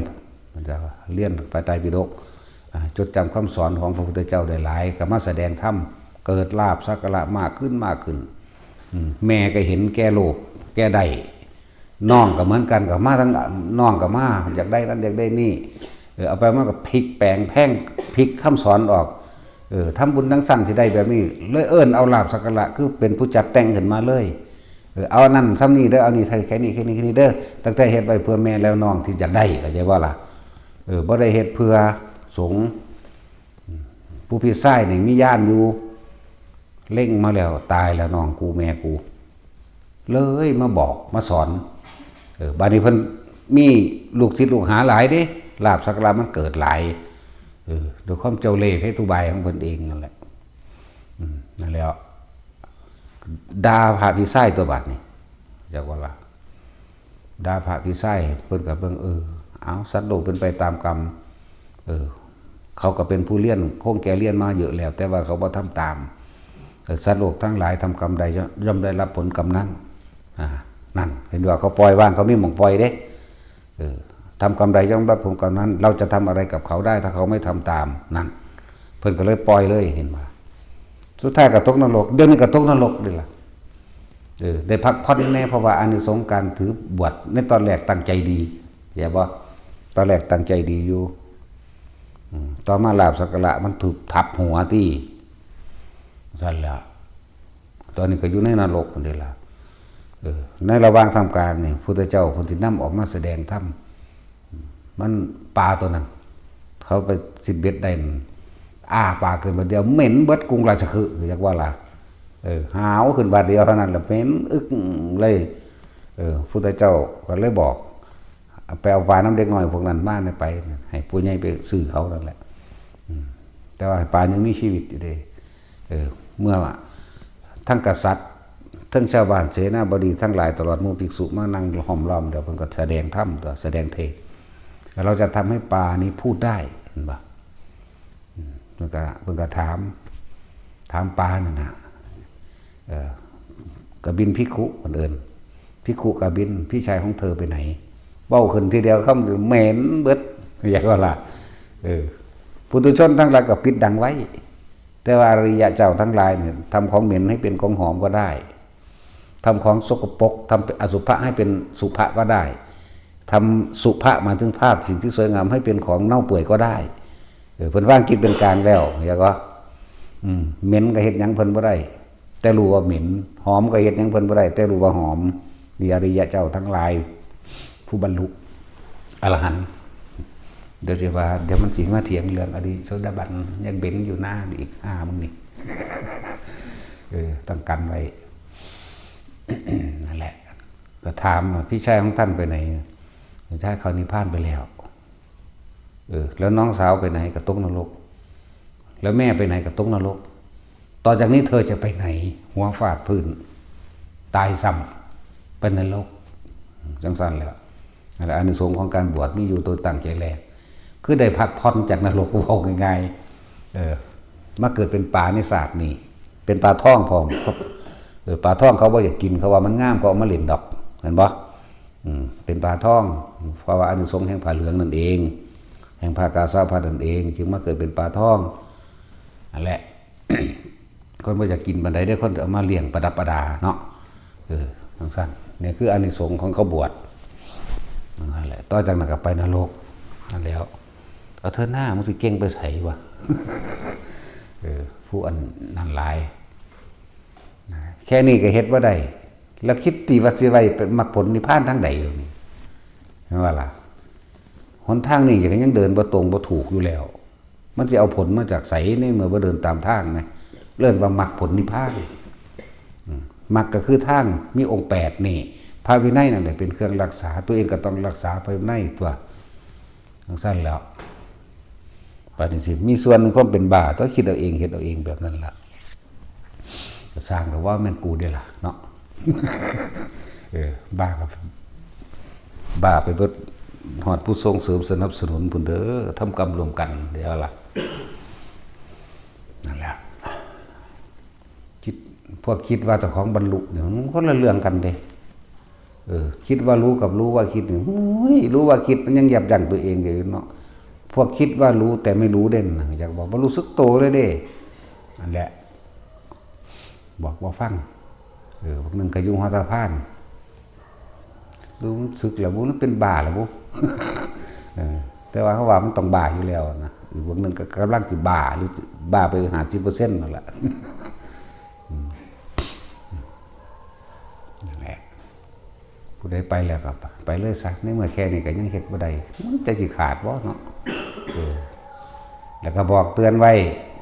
เรียนพระไตรปิฎก อ่า จดจำคำสอนของพระพุทธเจ้าได้หลาย ก็มาแสดงธรรม เกิดลาภสักการะมากขึ้น มากขึ้น อืม แม่ก็เห็นแก่โลภ แก่ได้ น้องก็เหมือนกัน ก็มาทั้ง น้องก็มา อยากได้นั่น อยากได้นี่ เออ เอาไปมาก็พลิกแปลงแพง พลิกคำสอนออก เออ ทำบุญจั่งซั่นสิได้แบบนี้ เลยเอิ้นเอาลาภสักการะ คือเป็นผู้จัดแต่งขึ้นมาเลย เออ เอาอันนั้นส่ำนี้เด้อ เอานี่ใส่แค่นี้ แค่นี้ แค่นี้เด้อ ตั้งแต่เฮ็ดไว้เพื่อแม่แล้วน้องที่อยากได้ เข้าใจบ่ล่ะ เออ บ่ได้เฮ็ดเพื่อสงฆ์ ผู้พี่ชายนี่มีญาณอยู่ เล็งมาแล้ว ตายแล้วน้องกูแม่กู เลยมาบอกมาสอน เออ บัดนี้เพิ่นมีลูกศิษย์ลูกหาหลายเด้ ลาภสักการะมันเกิดหลาย เออ ด้วยความเจ้าเล่ห์เพทุบายของเพิ่นเองนั่นแหละ อืม นั่นแหละ ด่าพระพี่ชายตัวบัดนี่ จักว่าล่ะ ด่าพระพี่ชาย เพิ่นก็เบิ่ง เออ เอา สัตว์โลกเป็นไปตามกรรม เออ เขาก็เป็นผู้เรียน คงแก่เรียนมาเยอะแล้ว แต่ว่าเขาบ่ทำตาม เออ สัตว์โลกทั้งหลายทำกรรมใดย่อมได้รับผลกรรมนั้น อ่า นั่น เห็นว่าเขาปล่อยวาง เขามีหม่องปล่อยเด้ เออ ทำกรรมใดย่อมรับผลกรรมนั้น เราจะทำอะไรกับเขาได้ ถ้าเขาไม่ทำตาม นั่น เพิ่นก็เลยปล่อยเลย เห็นบ่ สุดท้ายก็ตกนรก เดี๋ยวนี้ก็ตกนรกนี่ล่ะ เออ ได้พักผ่อนแน่ เพราะว่าอานิสงส์การถือบวชในตอนแรกตั้งใจดี เห็นบ่ ตอนแรกตั้งใจดีอยู่ อืม ต่อมาลาภสักการะมันถูกทับหัวตี้ ซั่นแหละ ตอนนี้ก็อยู่ในนรกพุ้นเด้ล่ะ เออ ในระหว่างท่ามกลางนี่ พุทธเจ้าเพิ่นสินำออกมาแสดงธรรม มันปลาตัวนั้น เขาไปซิดเบ็ดได้นั่น อ้าปากขึ้นบาดเดียว เหม็นเบิดกรุงราชคฤห์ จักว่าล่ะ เออ หาวขึ้นบาดเดียวเท่านั้นแหละ เหม็นอึกเลย เออ พุทธเจ้าก็เลยบอก ไปเอาปลานำเด็กน้อยพวกนั้นมา ไป ให้ผู้ใหญ่ไปซื้อเขานั่นแหละ อืม แต่ว่าปลายังมีชีวิตอยู่เด้ เออ เมื่อทั้งกษัตริย์ ทั้งชาวบ้านเสนาบดีทั้งหลาย ตลอดหมู่ภิกษุมานั่งห้อมล้อม เดี๋ยวเพิ่นก็แสดงธรรมตั๊ว แสดงเทศน์ แล้วเราจะทำให้ปลานี้พูดได้ เห็นบ่ อืม เพิ่นก็ เพิ่นก็ถาม ถามปลานั่นน่ะ เออ กบิลภิกขุ เพิ่นเอิ้น ภิกขุกบิล พี่ชายของเธอไปไหน เว้าขึ้นทีเดียวคำเหม็นเบิด จักว่าล่ะ เออ ปุถุชนทั้งหลายก็ปิดดังไว้ แต่ว่าอริยะเจ้าทั้งหลายเนี่ย ทำของเหม็นให้เป็นของหอมก็ได้ ทำของสกปรก ทำอสุภะให้เป็นสุภะก็ได้ ทำสุภะหมายถึงภาพสิ่งที่สวยงามให้เป็นของเน่าเปื่อยก็ได้ เออ เพิ่นวางจิตเป็นกลางแล้ว จักว่า อืม เหม็นก็เฮ็ดหยังเพิ่นบ่ได้ แต่รู้ว่าเหม็น หอมก็เฮ็ดหยังเพิ่นบ่ได้ แต่รู้ว่าหอม นี่อริยะเจ้าทั้งหลาย ผู้บรรลุอรหันต์ เดี๋ยวสิว่า เดี๋ยวมันสิมาเถียงเรื่องอดีตโสดาบัน ยังเหม็นอยู่หน้าอีก อ่า มึงนี่ เออ ต้องกันไว้ นั่นแหละ ก็ถามว่า พี่ชายของท่านไปไหน พี่ชายเขานิพพานไปแล้ว เออ แล้วน้องสาวไปไหน ก็ตกนรก แล้วแม่ไปไหน ก็ตกนรก ต่อจากนี้เธอจะไปไหน หัวฟาดพื้น ตายซ้ำ เป็นนรก จังซั่นแหละ นั่นแหละ อานิสงส์ของการบวชมีอยู่ตัวตั้งใจแรก คือได้พักผ่อนจากนรก เว้าง่ายๆ เออ มาเกิดเป็นปลาในชาตินี้ เป็นปลาทองพร้อม เออ ปลาทองเขาบ่อยากกิน เขาว่ามันงาม เขาเอามาเล่นดอก เห็นบ่ อืม เป็นปลาทอง เพราะว่าอานิสงส์แห่งผ้าเหลืองนั่นเอง แห่งผ้ากาสาวพัสตร์นั่นเอง จึงมาเกิดเป็นปลาทอง นั่นแหละ คนบ่อยากกินปานใดเด้อ คนเอามาเลี้ยงประดับประดาเนาะ เออ จังซั่น นี่คืออานิสงส์ของเขาบวช นั่นแหละ ต่อจากนั้นก็ไปนรก นั่นแล้ว เอาเถอะหน้า มึงสิเก่งไปไสวะ เออ ผู้อันนั้นหลาย แค่นี้ก็เฮ็ดบ่ได้ แล้วคิดติว่าสิไว้ไปมรรคผลนิพพานทางใดอยู่นี่ เห็นบ่ล่ะ หนทางนี้ก็ยังเดินบ่ตรงบ่ถูกอยู่แล้ว มันสิเอาผลมาจากไสในเมื่อบ่เดินตามทางนะ เอิ้นว่ามรรคผลนิพพาน อืม มรรคก็คือทาง มีองค์แปดนี่ พระวินัยนั่นแหละเป็นเครื่องรักษา ตัวเองก็ต้องรักษาพระวินัยตั๊ว จังซั่นแล้ว ปานนี้สิ มีส่วนหนึ่งความเป็นบ้า ต้องคิดเอาเอง เฮ็ดเอาเองแบบนั้นล่ะ ก็สร้างก็ว่าแม่นกูเด้ล่ะเนาะ เออ บ้าก็ บ้าไปเบิด ฮอดผู้ส่งเสริมสนับสนุนพุ้นเด้อ ทำกรรมร่วมกัน เดี๋ยวล่ะ นั่นแหละ คิด พวกคิดว่าเจ้าของบรรลุเนี่ย มันคนละเรื่องกันเด้ เออ คิดว่ารู้กับรู้ว่าคิดเนี่ย โอ้ย รู้ว่าคิดมันยังยับยั้งตัวเองอยู่เนาะ พวกคิดว่ารู้แต่ไม่รู้เด่นนะ อยากบอกว่ารู้สึกโตเลยเด้ นั่นแหละ บอกว่าฟัง เออ พวกหนึ่งก็อยู่หัวสะพาน รู้สึกแล้วบุ มันเป็นบ้าแล้วบุ เออ แต่ว่าเขาว่ามันต้องบ้าอยู่แล้วนะ อีกพวกหนึ่งก็กำลังสิบ้า หรือบ้าไปห้าสิบเปอร์เซ็นต์นั่นแหละ อืม นั่นแหละ ผู้ใดไปแล้วก็ไปเลยซะ ในเมื่อแค่นี้ก็ยังเฮ็ดบ่ได้ มันจะสิขาดบ่เนาะ เออ แล้วก็บอกเตือนไว้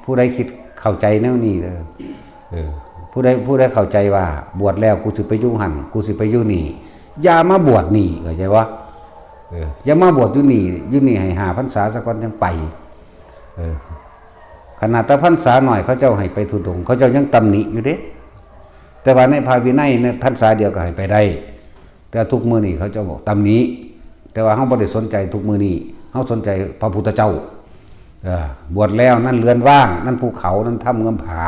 ผู้ใดคิดเข้าใจแนวนี้เด้อ เออ ผู้ใด ผู้ใดเข้าใจว่าบวชแล้วกูสิไปอยู่หั่น กูสิไปอยู่นี่ อย่ามาบวชนี่ เข้าใจบ่ เออ อย่ามาบวชอยู่นี่ อยู่นี่ให้ห้าพรรษาซะก่อนจั่งไป เออ ขนาดแต่พรรษาน้อยเขาเจ้าให้ไปธุดงค์ เขาเจ้ายังตำหนิอยู่เด้ แต่ว่าในพระวินัยในพรรษาเดียวก็ให้ไปได้ แต่ทุกมื้อนี้เขาเจ้าบอกตำหนิ แต่ว่าเฮาบ่ได้สนใจทุกมื้อนี้ เฮาสนใจพระพุทธเจ้า เออ บวชแล้วนั่นเรือนว่าง นั่นภูเขา นั่นถ้ำเงื้อมผา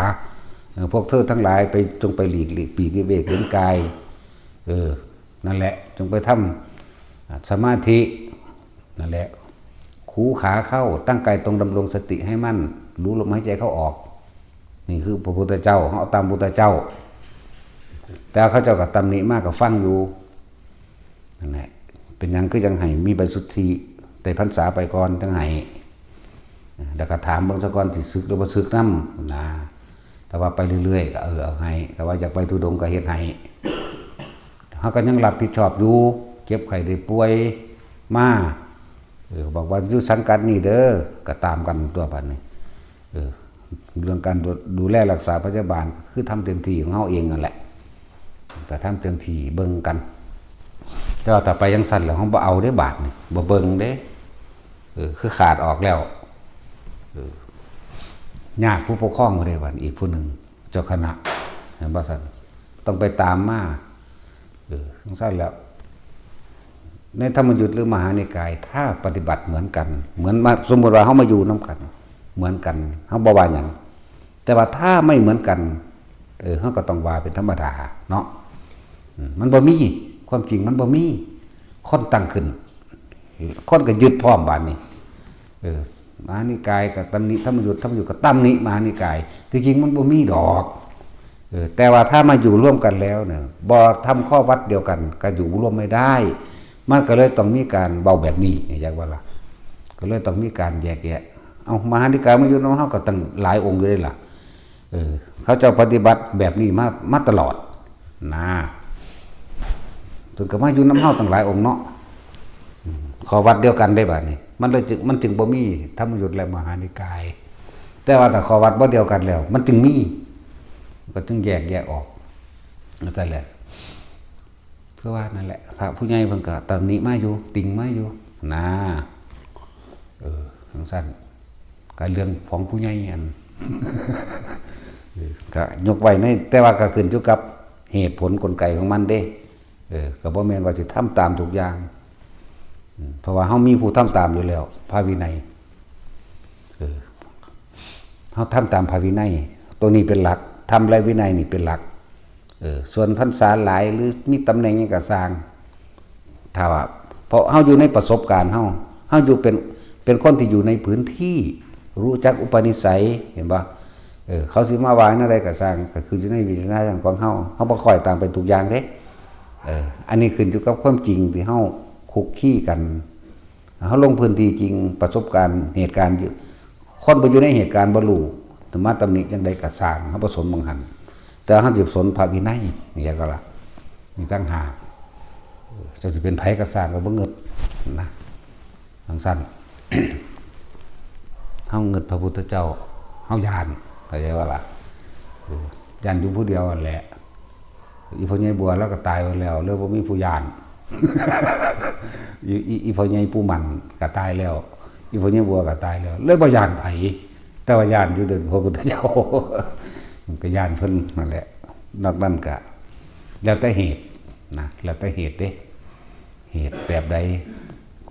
เออ พวกเธอทั้งหลายไปจงไปหลีก หลีกปีกวิเวกเว้นกาย เออ นั่นแหละ จงไปทำ อ่า สมาธิ นั่นแหละ ขูขาเข้า ตั้งกายตรง ดำรงสติให้มั่น รู้ลมหายใจเข้าออก นี่คือพระพุทธเจ้า เฮาเอาตามพุทธเจ้า แต่เขาเจ้าก็ตำหนิมากก็ฟังอยู่ นั่นแหละ เป็นหยังคือจังให้มีใบสุทธิ ได้พรรษาไปก่อนจังให้ แล้วก็ถามเบิ่งซะก่อนสิสึกหรือบ่สึกนำนะ แต่ว่าไปเรื่อยๆ ก็ เออ เอาให้ แต่ว่าอยากไปธุดงค์ก็เฮ็ดให้ เฮาก็ยังรับผิดชอบอยู่ เจ็บไข้ได้ป่วยมา เออ บอกว่าอยู่สังกัดนี่เด้อ ก็ตามกันตัวบัดนี้ เออ เรื่องการดู ดูแลรักษาพยาบาล ก็คือทำเต็มที่ของเฮาเองนั่นแหละ ก็ทำเต็มที่เบิ่งกัน แต่ว่าถ้าไปจังซั่นแล้ว เฮาบ่เอาเด้บาดนี่ บ่เบิ่งเด้ เออ คือขาดออกแล้ว เออ ยากผู้ปกครองเด้บัด อีกผู้หนึ่ง เจ้าคณะ เห็นบ่ซั่น ต้องไปตามมา เออ จังซั่นแล้ว ในธรรมยุตหรือมหานิกาย ถ้าปฏิบัติเหมือนกัน เหมือนมา สมมุติว่าเฮามาอยู่นำกัน เหมือนกัน เฮาบ่ว่าหยัง แต่ว่าถ้าไม่เหมือนกัน เออ เฮาก็ต้องว่าเป็นธรรมดาเนาะ อืม มันบ่มี ความจริงมันบ่มี คนตั้งขึ้น คนก็ยึดพร้อมบาดนี้ เออ มหานิกายก็ตำหนิธรรมยุต ธรรมยุตก็ตำหนิมหานิกาย ที่จริงมันบ่มีดอก เออ แต่ว่าถ้ามาอยู่ร่วมกันแล้วเนี่ย บ่ทำข้อวัดเดียวกัน ก็อยู่ร่วมไม่ได้ มันก็เลยต้องมีการเว้าแบบนี้ อยากว่าล่ะ ก็เลยต้องมีการแยกแยะ เอา มหานิกายมาอยู่นำเฮาก็ตั้งหลายองค์อยู่เด้ล่ะ เออ เขาเจ้าปฏิบัติแบบนี้มา มาตลอดนะ จนก็มาอยู่นำเฮาตั้งหลายองค์เนาะ อืม ข้อวัดเดียวกันได้บัดนี้ มันเลยจึง มันจึงบ่มีธรรมยุตและมหานิกาย แต่ว่าถ้าข้อวัดบ่เดียวกันแล้ว มันจึงมี ก็จึงแยกแยะออก นั่นแหละ คือว่านั่นแหละ พระผู้ใหญ่เพิ่นก็ตำหนิมาอยู่ ติ่งมาอยู่ นะ เออ จังซั่น ก็เรื่องของผู้ใหญ่อัน เออ ก็ยกไว้ใน แต่ว่าก็ขึ้นอยู่กับเหตุผลกลไกของมันเด้ เออ ก็บ่แม่นว่าสิทำตามทุกอย่าง อืม เพราะว่าเฮามีผู้ทำตามอยู่แล้ว พระวินัย เออ เฮาทำตามพระวินัย ตัวนี้เป็นหลัก ธรรมและวินัยนี่เป็นหลัก เออ ส่วนพรรษาหลายหรือมีตำแหน่งหยังก็ซ่าง ถ้าว่า เพราะเฮาอยู่ในประสบการณ์เฮา เฮาอยู่เป็น เป็นคนที่อยู่ในพื้นที่ รู้จักอุปนิสัย เห็นบ่ เออ เขาสิมาว่าแนวใดก็ซ่าง ก็คืออยู่ในวิจารณญาณของเฮา เฮาบ่ค่อยตามไปทุกอย่างเด้ เออ อันนี้ขึ้นอยู่กับความจริงที่เฮาคุกคีกัน เฮาลงพื้นที่จริง ประสบการณ์เหตุการณ์อยู่ คนบ่อยู่ในเหตุการณ์บ่รู้ แต่มาตำหนิจังใดก็ซ่าง เฮาบ่สนหม่องหั้น แต่เฮาสิสนพระวินัย นี่ก็ละ นี่ต่างหาก เออ เจ้าสิเป็นไผก็ซ่าง ก็บ่เงิดนะ จังซั่น เฮาเงิดพระพุทธเจ้า เฮาย้าน เข้าใจบ่ล่ะ เออ ย้านอยู่ผู้เดียวนั่นแหละ อีพ่อใหญ่บัวลาวก็ตายไปแล้ว เลยบ่มีผู้ย้าน อี อี อีพ่อใหญ่ปู่หมั่นก็ตายแล้ว อีพ่อใหญ่บัวก็ตายแล้ว เลยบ่ย้านไผ แต่ว่าย้านอยู่เดินพระพุทธเจ้า ก็ย้านเพิ่นนั่นแหละ นอกนั้นก็แล้วแต่เหตุนะ แล้วแต่เหตุเด้ เหตุแบบใด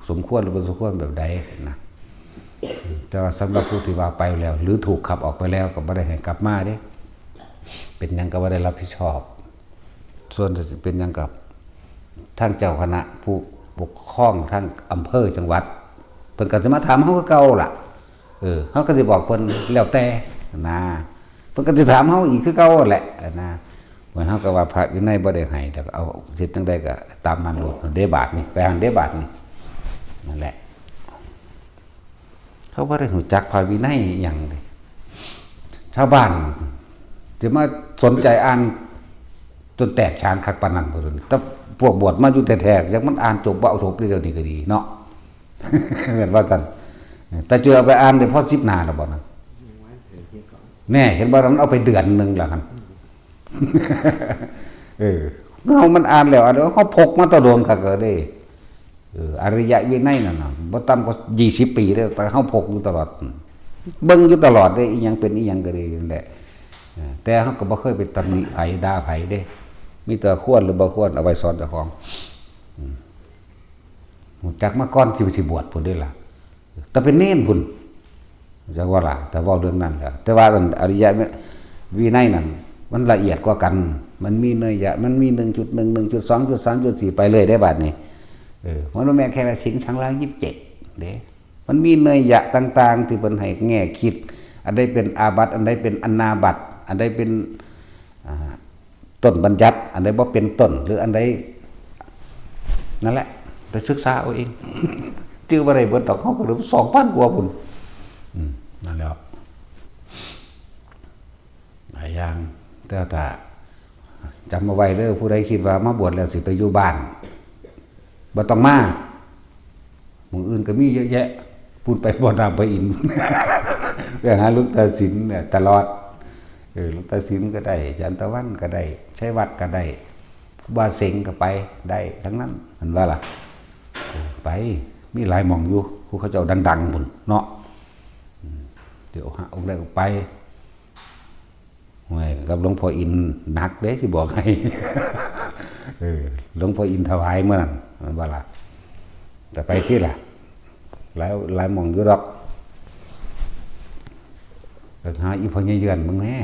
สมควรหรือบ่สมควรแบบใดนะ แต่ว่าสำหรับผู้ที่ว่าไปแล้ว หรือถูกขับออกไปแล้วก็บ่ได้ให้กลับมาเด้ เป็นหยังก็บ่ได้รับผิดชอบ ส่วนจะเป็นหยังกับทางเจ้าคณะผู้ปกครองทางอำเภอจังหวัด เพิ่นก็สิมาถามเฮาคือเก่าล่ะ เออ เฮาก็สิบอกเพิ่นแล้วแต่นะ เพิ่นก็สิถามเฮาอีกคือเก่าแหละนะ ว่าเฮาก็ว่าพระวินัยบ่ได้ให้ แต่ก็เอาเฮ็ดจั่งใดก็ตามนั้นโลด เด้บาดนี่ ไปหั้นเด้บาดนี่ นั่นแหละ เขาบ่ได้รู้จักพระวินัยอิหยังเลย ชาวบ้านจะมาสนใจอ่านจนแตกฉานคักปานนั้นบ่ซั่น แต่พวกบวชมาอยู่แท้ๆ จักมันอ่านจบบ่เอาจบเลย เดี๋ยวนี้ก็ดีเนาะ แม่นว่าซั่น แต่เจอเอาไปอ่านได้พอสิบหน้าแล้วบ่นะ แน่ เห็นบ่ มันเอาไปเดือนหนึ่งแล้วหั่น เออ เฮามันอ่านแล้ว อันเฮาพกมาแตะโดนคักก็เด้ เออ อริยวินัยนั่นน่ะ บ่ต่ำกว่ายี่สิบปีแล้ว แต่เฮาพกอยู่ตลอด เบิ่งอยู่ตลอดเด้ อีหยังเป็นอีหยังก็ดีนั่นแหละ เออ แต่เฮาก็บ่เคยไปตำหนิไผด่าไผเด้ มีแต่ควรหรือบ่ควรเอาไว้สอนเจ้าของ ฮู้จักมาก่อนสิ สิบวชพุ้นเด้ล่ะ แต่เป็นเณรพุ้น จักว่าล่ะ แต่เว้าเรื่องนั้นแล้ว แต่ว่าอันอริยวินัยนั่น มันละเอียดกว่ากัน มันมีนัยยะ มันมี หนึ่งจุดหนึ่ง หนึ่งจุดสอง จุดสาม จุดสี่ ไปเลยได้บัดนี้ เออ มันบ่แม่นแค่ว่าศีลสังวรยี่สิบเจ็ดเด้ มันมีนัยยะต่างๆ ที่เพิ่นให้แง่คิด อันใดเป็นอาบัติ อันใดเป็นอนาบัติ อันใดเป็น อ่า ต้นบัญญัติ อันใดบ่เป็นต้น หรืออันใด นั่นแหละ ไปศึกษาเอาเอง จื่อบ่ได้เบิดดอก เฮาก็เหลือ สองพัน กว่าพุ้น อืม นั่นแหละ หลายอย่าง แต่ถ้าจำเอาไว้เด้อ ผู้ใดคิดว่ามาบวชแล้วสิไปอยู่บ้าน บ่ต้องมา หม่องอื่นก็มีเยอะแยะ พุ้นไปบ่อน้ำพระอินทร์ ไปหาหลวงตาสินเนี่ยตลอด เออ หลวงตาสินก็ได้ อาจารย์ตะวันก็ได้ ชัยวัฒน์ก็ได้ ครูบาเสงก็ไป ได้ทั้งนั้น หั้นว่าล่ะ เออ ไป มีหลายหม่องอยู่ ผู้เขาเจ้าดังๆ พุ้นเนาะ อืม เดี๋ยวหาองค์ใดก็ไป โอ้ย กับหลวงพ่ออินหนักเด้ สิบอกให้ เออ หลวงพ่ออินถวายเมื่อนั้น มันว่าล่ะ แต่ไปที่ล่ะ หลาย หลายหม่องอยู่ดอก ไปหาอีพ่อใหญ่เยือนมึงแน่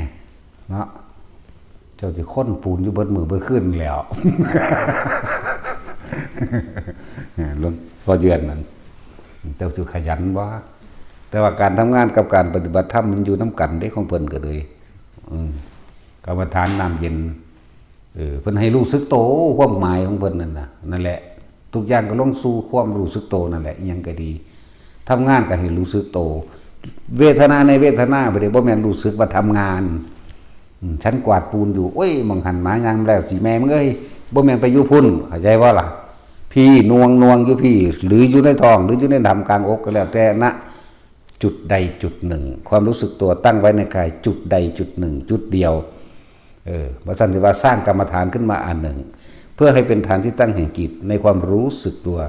เนาะ เจ้าสิค้นปูนอยู่เบิดมื้อเบิดคืนแล้ว หลวงพ่อเยือนนั่น เจ้าสิขยันบ่ แต่ว่าการทำงานกับการปฏิบัติธรรมมันอยู่นำกันเด้ ของเพิ่นก็เลย อืม กรรมฐานน้ำเย็น เออ เพิ่นให้รู้สึกโต ความหมายของเพิ่นนั่นน่ะ นั่นแหละ ทุกอย่างก็ลงสู่ความรู้สึกโตนั่นแหละ อิหยังก็ดี ทำงานก็ให้รู้สึกโต เวทนาในเวทนา บ่ได้ บ่แม่นรู้สึกว่าทำงาน อืม ฉันกวาดปูนอยู่ โอ้ย หม่องหั่นหมายางแล้วสิ แม่มึงเอ้ย บ่แม่นไปอยู่พุ้น เข้าใจบ่ล่ะ พี้ หน่วง หน่วงอยู่พี้ หรืออยู่ในท้อง หรืออยู่ในถ้ำกลางอกก็แล้วแต่นะ จุดใดจุดหนึ่ง ความรู้สึกตัวตั้งไว้ในกายจุดใดจุดหนึ่ง จุดเดียว เออ ว่าซั่นสิว่าสร้างกรรมฐานขึ้นมาอันหนึ่ง เพื่อให้เป็นฐานที่ตั้งแห่งจิตในความรู้สึกตัว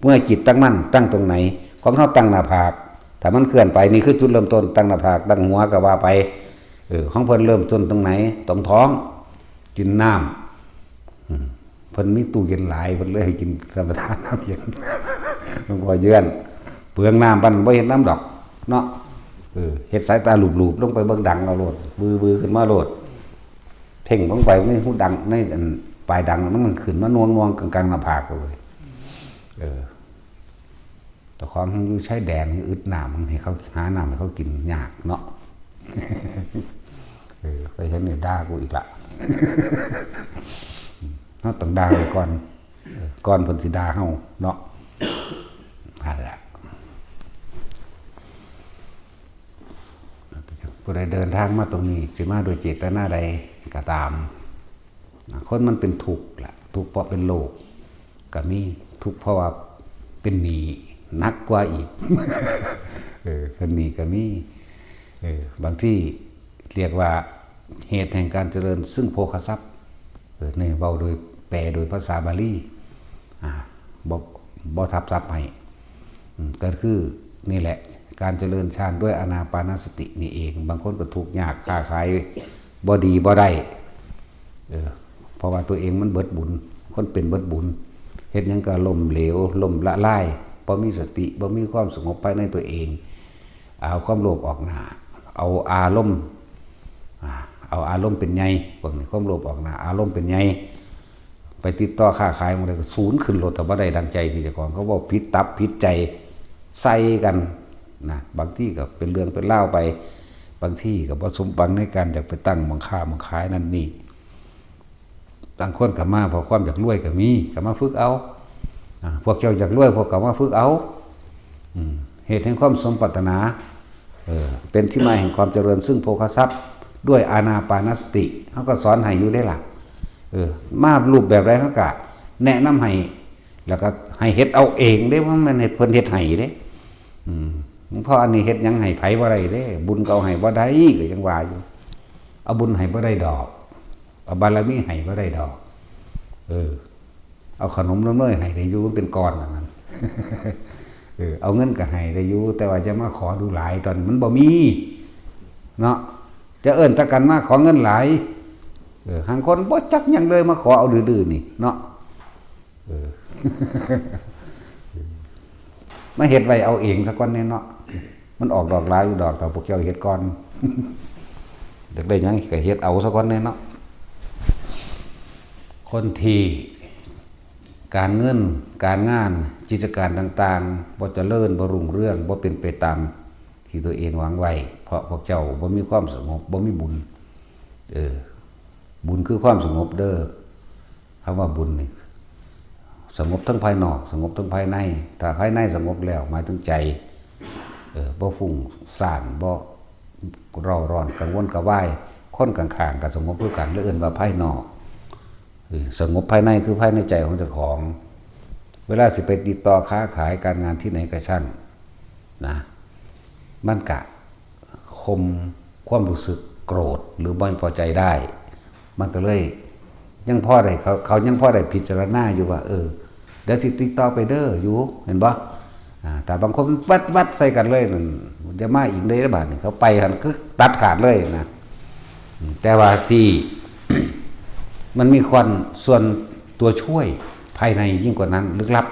เมื่อจิตตั้งมั่น ตั้งตรงไหน ของเฮาตั้งหน้าผาก ถ้ามันเคลื่อนไป นี่คือจุดเริ่มต้น ตั้งหน้าผาก ตั้งหัวก็ว่าไป เออ ของเพิ่นเริ่มต้นตรงไหน ตรงท้อง กินน้ำ อืม เพิ่นมีตู้เย็นหลาย เพิ่นเลยให้กิน รับประทานน้ำเย็น หลวงพ่อเยือน เปลืองน้ำ ปานนั้นบ่เฮ็ดนำดอก เนาะ เออ เฮ็ดสายตาลูบๆ ลงไปเบิ่งดังเอาโลด วือๆ ขึ้นมาโลด เพ่งลงไปในหูดัง ในอันปลายดัง มันขึ้นมาหน่วงๆ กลางๆ หน้าผากเลย เออ เจ้าของอยู่ชายแดน อึดน้ำ ให้เขาหาน้ำให้เขากินยากเนาะ เออ ไปเห็นนี่ด่ากูอีกละ เฮาต้องด่าไว้ก่อน เออ ก่อนเพิ่นสิด่าเฮาเนาะ นั่นแหละ ผู้ใดเดินทางมาตรงนี้ สิมาโดยเจตนาใดก็ตาม คนมันเป็นทุกข์ล่ะ ทุกข์เพราะเป็นโรคก็มี ทุกข์เพราะว่าเป็นหนี้หนักกว่าอีก เออ เป็นหนี้ก็มี เออ บางที่เรียกว่าเหตุแห่งการเจริญซึ่งโภคทรัพย์ เออ นี่เว้าโดย แปลโดยภาษาบาลี อ่า บ่ บ่ทับศัพท์ให้ อืม ก็คือนี่แหละ การเจริญฌานด้วยอานาปานสตินี่เอง บางคนก็ทุกข์ยาก ค้าขายบ่ดีบ่ได้ เออ เพราะว่าตัวเองมันเบิดบุญ คนเป็นเบิดบุญ เฮ็ดหยังก็ล้มเหลว ล้มละลาย บ่มีสติ บ่มีความสงบภายในตัวเอง เอาความโลภออกหน้า เอาอารมณ์ อ่า เอาอารมณ์เป็นใหญ่ พวกนี้ความโลภออกหน้า อารมณ์เป็นใหญ่ ไปติดต่อค้าขายหม่องใดก็สูญขึ้นโลด ถ้าบ่ได้ดังใจที่เจ้าของ เขาเว้าผิดตับผิดใจใส่กันนะ บางทีก็เป็นเรื่องเป็นราวไป บางทีก็บ่สมหวังในการอยากไปตั้งหม่องค้าหม่องขายนั่นนี่ บางคนก็มาเพราะความอยากรวยก็มี ก็มาฝึกเอา อ่า พวกเจ้าอยากรวย พวกก็มาฝึกเอา อืม เหตุแห่งความสมปรารถนา เออ เป็นที่มาแห่งความเจริญซึ่งโภคทรัพย์ ด้วยอานาปานสติ เขาก็สอนให้อยู่ได้ล่ะ เออ มารูปแบบใดเขาก็แนะนำให้ แล้วก็ให้เฮ็ดเอาเองเด้ บ่แม่นเฮ็ด เพิ่นเฮ็ดให้เด้ อืม เพราะอันนี้เฮ็ดหยังให้ไผบ่ได้เด้ บุญก็เอาให้บ่ได้ ก็ยังว่าอยู่ เอาบุญให้บ่ได้ดอก เอาบารมีให้บ่ได้ดอก เออ เอาขนมนมเนยให้ได้อยู่ มันเป็นก้อนอันนั้น เออ เอาเงินก็ให้ได้อยู่ แต่ว่าจะมาขอดูหลาย ตอนนี้มันบ่มี เนาะ จะเอิ้นแต่กันมาขอเงินหลาย เออ หางคนบ่จักหยังเลย มาขอเอาดื้อๆ นี่ เนาะ เออ มาเฮ็ดไว้เอาเองซะก่อนแน่เนาะ มันออกดอกหลายอยู่ดอก ถ้าพวกเจ้าเฮ็ดก่อน อยากได้หยังก็เฮ็ดเอาซะก่อนแน่เนาะ คนที่การเงิน การงาน กิจการต่างๆ บ่เจริญ บ่รุ่งเรือง บ่เป็นไปตามที่ตัวเองหวังไว้ เพราะพวกเจ้าบ่มีความสงบ บ่มีบุญ เออ บุญคือความสงบเด้อ คำว่าบุญนี่ สงบทั้งภายนอก สงบทั้งภายใน ถ้าภายในสงบแล้ว หมายถึงใจ เออ บ่ฟุ้งซ่าน บ่เร่าร้อน กังวลกระวาย คนข้างๆ ก็สงบคือกัน เลยเอิ้นว่าภายนอก เออ สงบภายในคือภายในใจของเจ้าของ เวลาสิไปติดต่อค้าขายการงานที่ไหนก็ช่างนะ มันกะข่มความรู้สึกโกรธหรือไม่พอใจได้ มันก็เลยยังพอได้ เขา เขายังพอได้พิจารณาอยู่ว่า เออ เดี๋ยวสิติดต่อไปเด้อ อยู่ เห็นบ่ อ่า แต่บางคนวัดวัดใส่กันเลยนั่น จะมาอีกเลยบาดนี้ เขาไปหั้นคือตัดขาดเลยนะ อืม แต่ว่าที่ มันมีความส่วนตัวช่วยภายในยิ่งกว่านั้น ลึกลับ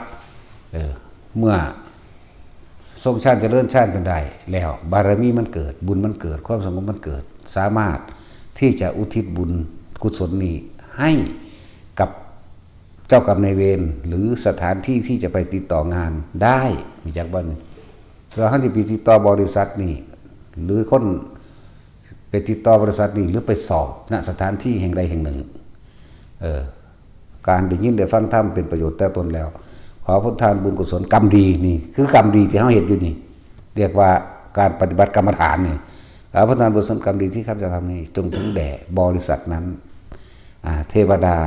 เออ เมื่อทรงฌานเจริญฌานเป็นได้แล้ว บารมีมันเกิด บุญมันเกิด ความสงบมันเกิด สามารถที่จะอุทิศบุญกุศลนี้ให้กับเจ้ากรรมนายเวร หรือสถานที่ที่จะไปติดต่องานได้ มีจักบ่ เพื่อเขาจะไปติดต่อบริษัทนี่ หรือคนไปติดต่อบริษัทนี่ หรือไปสอบ ณ สถานที่แห่งใดแห่งหนึ่ง เออ การได้ยินได้ฟังธรรมเป็นประโยชน์แก่ตนแล้ว ขอผลทานบุญกุศลกรรมดีนี่ คือกรรมดีที่เขาเฮ็ดอยู่นี่ เรียกว่าการปฏิบัติกรรมฐานนี่ ขอผลทานบุญกุศลกรรมดีที่ข้าพเจ้าทำนี้ จงถึงแด่บริษัทนั้น อ่า เทวดา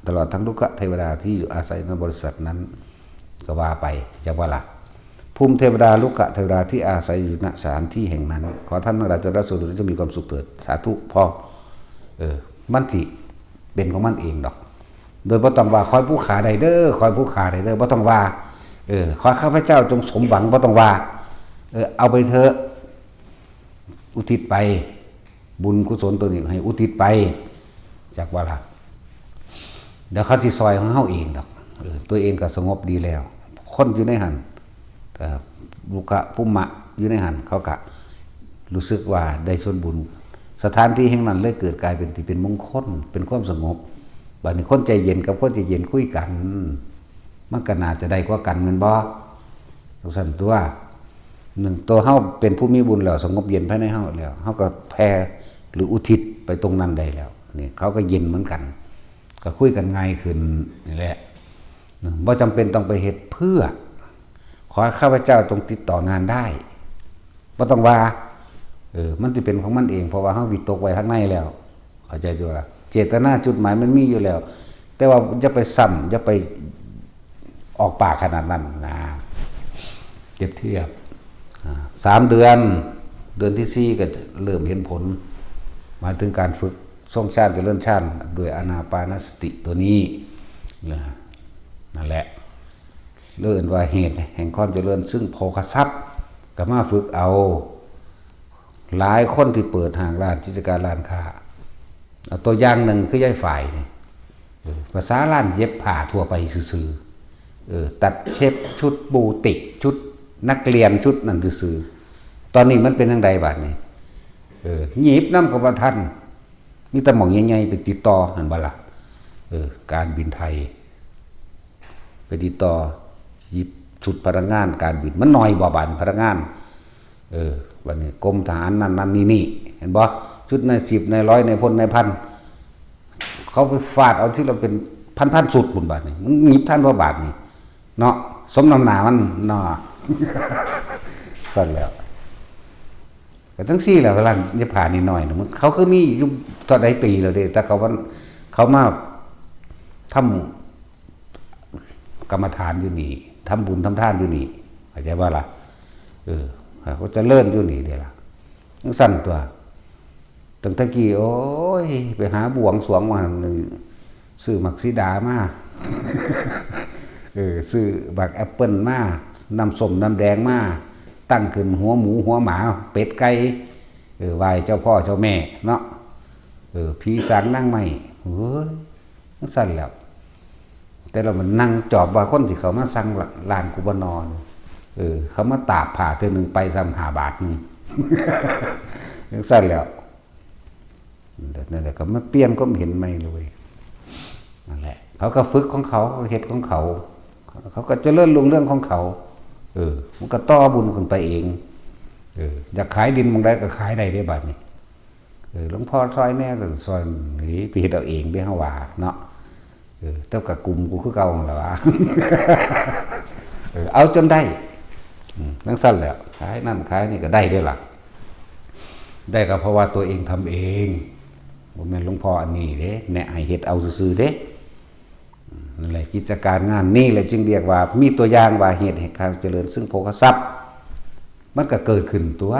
ตลอดทั้งรุกขเทวดาที่อยู่อาศัยในบริษัทนั้น ก็ว่าไป จักว่าล่ะ ภูมิเทวดา รุกขเทวดาที่อาศัยอยู่ ณ สถานที่แห่งนั้น ขอท่านทั้งหลายจงรับส่วนบุญและจงมีความสุขเถิด สาธุ พอ เออ มันสิเป็นของมันเองดอก โดยบ่ต้องว่า ขอให้ผู้ข้าได้เด้อ ขอให้ผู้ข้าได้เด้อ บ่ต้องว่า เออ ขอข้าพเจ้าจงสมหวัง บ่ต้องว่า เออ เอาไปเถอะ อุทิศไป บุญกุศลตัวนี้ให้อุทิศไป จักว่าล่ะ เดี๋ยวเขาสิซอยของเฮาเองดอก เออ ตัวเองก็สงบดีแล้ว คนอยู่ในหั่น เอ่อ รุกขภูมิอยู่ในหั่น เขาก็รู้สึกว่าได้ส่วนบุญ สถานที่แห่งนั้นเลยเกิดกลายเป็นที่เป็นมงคล เป็นความสงบ บัดนี้คนใจเย็นกับคนใจเย็นคุยกัน มันก็น่าจะได้กว่ากันแม่นบ่ จังซั่นตัว หนึ่ง ตัวเฮาเป็นผู้มีบุญแล้ว สงบเย็นภายในเฮาแล้ว เฮาก็แผ่หรืออุทิศไปตรงนั้นได้แล้ว นี่เขาก็เย็นเหมือนกัน ก็คุยกันง่ายขึ้นนี่แหละ บ่จำเป็นต้องไปเฮ็ดเพื่อ ขอให้ข้าพเจ้าจงติดต่องานได้ บ่ต้องว่า เออ มันสิเป็นของมันเอง เพราะว่าเฮาวิตกไว้ทางในแล้ว เข้าใจตัวละ เจตนาจุดหมายมันมีอยู่แล้ว แต่ว่าอย่าไปซ้ำ อย่าไปออกปากขนาดนั้นนะ เปรียบเทียบ อ่า สามเดือน เดือนที่สี่ก็จะเริ่มเห็นผล หมายถึงการฝึกทรงฌานเจริญฌานด้วยอานาปานสติตัวนี้นะ นั่นแหละ เรียกว่าเหตุแห่งความเจริญ ซึ่งโภคทรัพย์ ก็มาฝึกเอา หลายคนที่เปิดห้างร้าน กิจการร้านค้า เอาตัวอย่างหนึ่งคือยายฝ่ายนี่ เออ ภาษาร้านเย็บผ้าทั่วไปซื่อๆ เออ ตัดเย็บชุดบูติก ชุดนักเรียน ชุดนั่นซื่อๆ ตอนนี้มันเป็นจั่งใดบาดนี้ เออ หยิบนำก็บ่ทัน มีแต่หม่องใหญ่ๆ ไปติดต่อ หั้นบ่ล่ะ เออ การบินไทย ไปติดต่อ หยิบชุดพนักงานการบิน มันน้อยบ่บาดนี้พนักงาน เออ บัดนี้กรมทหารนั่นนั่นนี่นี่ เห็นบ่ ชุดนายสิบ นายร้อย นายพล นายพัน เขาไปฟาดเอาทีละเป็นพันๆ ชุดพุ้นบาดนี้ มันหยิบทันบ่บาดนี้ เนาะ สมน้ำหน้ามันเนาะ ซั่นแล้ว ก็จั่งซี้แหละ ร้านเย็บผ้านี่น้อยนะ มัน เขาคือมีอยู่เท่าใดปีแล้วเด้ แต่เขาว่า เขามาทำกรรมฐานอยู่นี่ ทำบุญทำทานอยู่นี่ เข้าใจบ่ล่ะ เออ เขาเจริญอยู่นี่เด้ล่ะ จั่งซั่นตัว ตั้งแต่กี้ โอ้ย ไปหาบวงสรวงว่าหั่น ซื้อหมากสีดามา เออ ซื้อบักแอปเปิ้ลมา น้ำส้มน้ำแดงมา ตั้งขึ้นหัวหมูหัวหมา เป็ดไก่ เออ ไหว้เจ้าพ่อเจ้าแม่เนาะ เออ ผีสางนางไม้ เฮ้ย จั่งซั่นแล้ว แต่ละมื้อนั่งจอบว่าคนสิเข้ามาสั่งร้านกูบ่นอนี่ เออ เขามาตากผ้าเทื่อหนึ่งไปซ้ำห้าบาทหนึ่ง จังซั่นแหล้ว นั่นแหละ ก็มาเปลี่ยนความเห็นใหม่เลย นั่นแหละ เขาก็ฝึกของเขา เขาก็เฮ็ดของเขา เขาก็เจริญรุ่งเรืองของเขา เออ มันก็ต่อบุญขึ้นไปเอง เออ อยากขายดินหม่องใดก็ขายได้เด้บัดนี้ เออ หลวงพ่อซอยแหน่ ซั่น ซอย นี่ไปเฮ็ดเอาเองเด้ เฮาว่าเนาะ เออ แต่ก็กลุ่มกูคือเก่าหั่นล่ะวะ เออ เอาจนได้ อืม จั่งซั่นแหละ ขายนั่นขายนี่ก็ได้เด้ล่ะ ได้ก็เพราะว่าตัวเองทำเอง บ่แม่นหลวงพ่ออันนี้เด้ แนะให้เฮ็ดเอาซื่อๆเด้ นั่นแหละ กิจการงานนี่แหละจึงเรียกว่ามีตัวอย่างว่าเหตุแห่งความเจริญซึ่งโภคทรัพย์ มันก็เกิดขึ้นตัว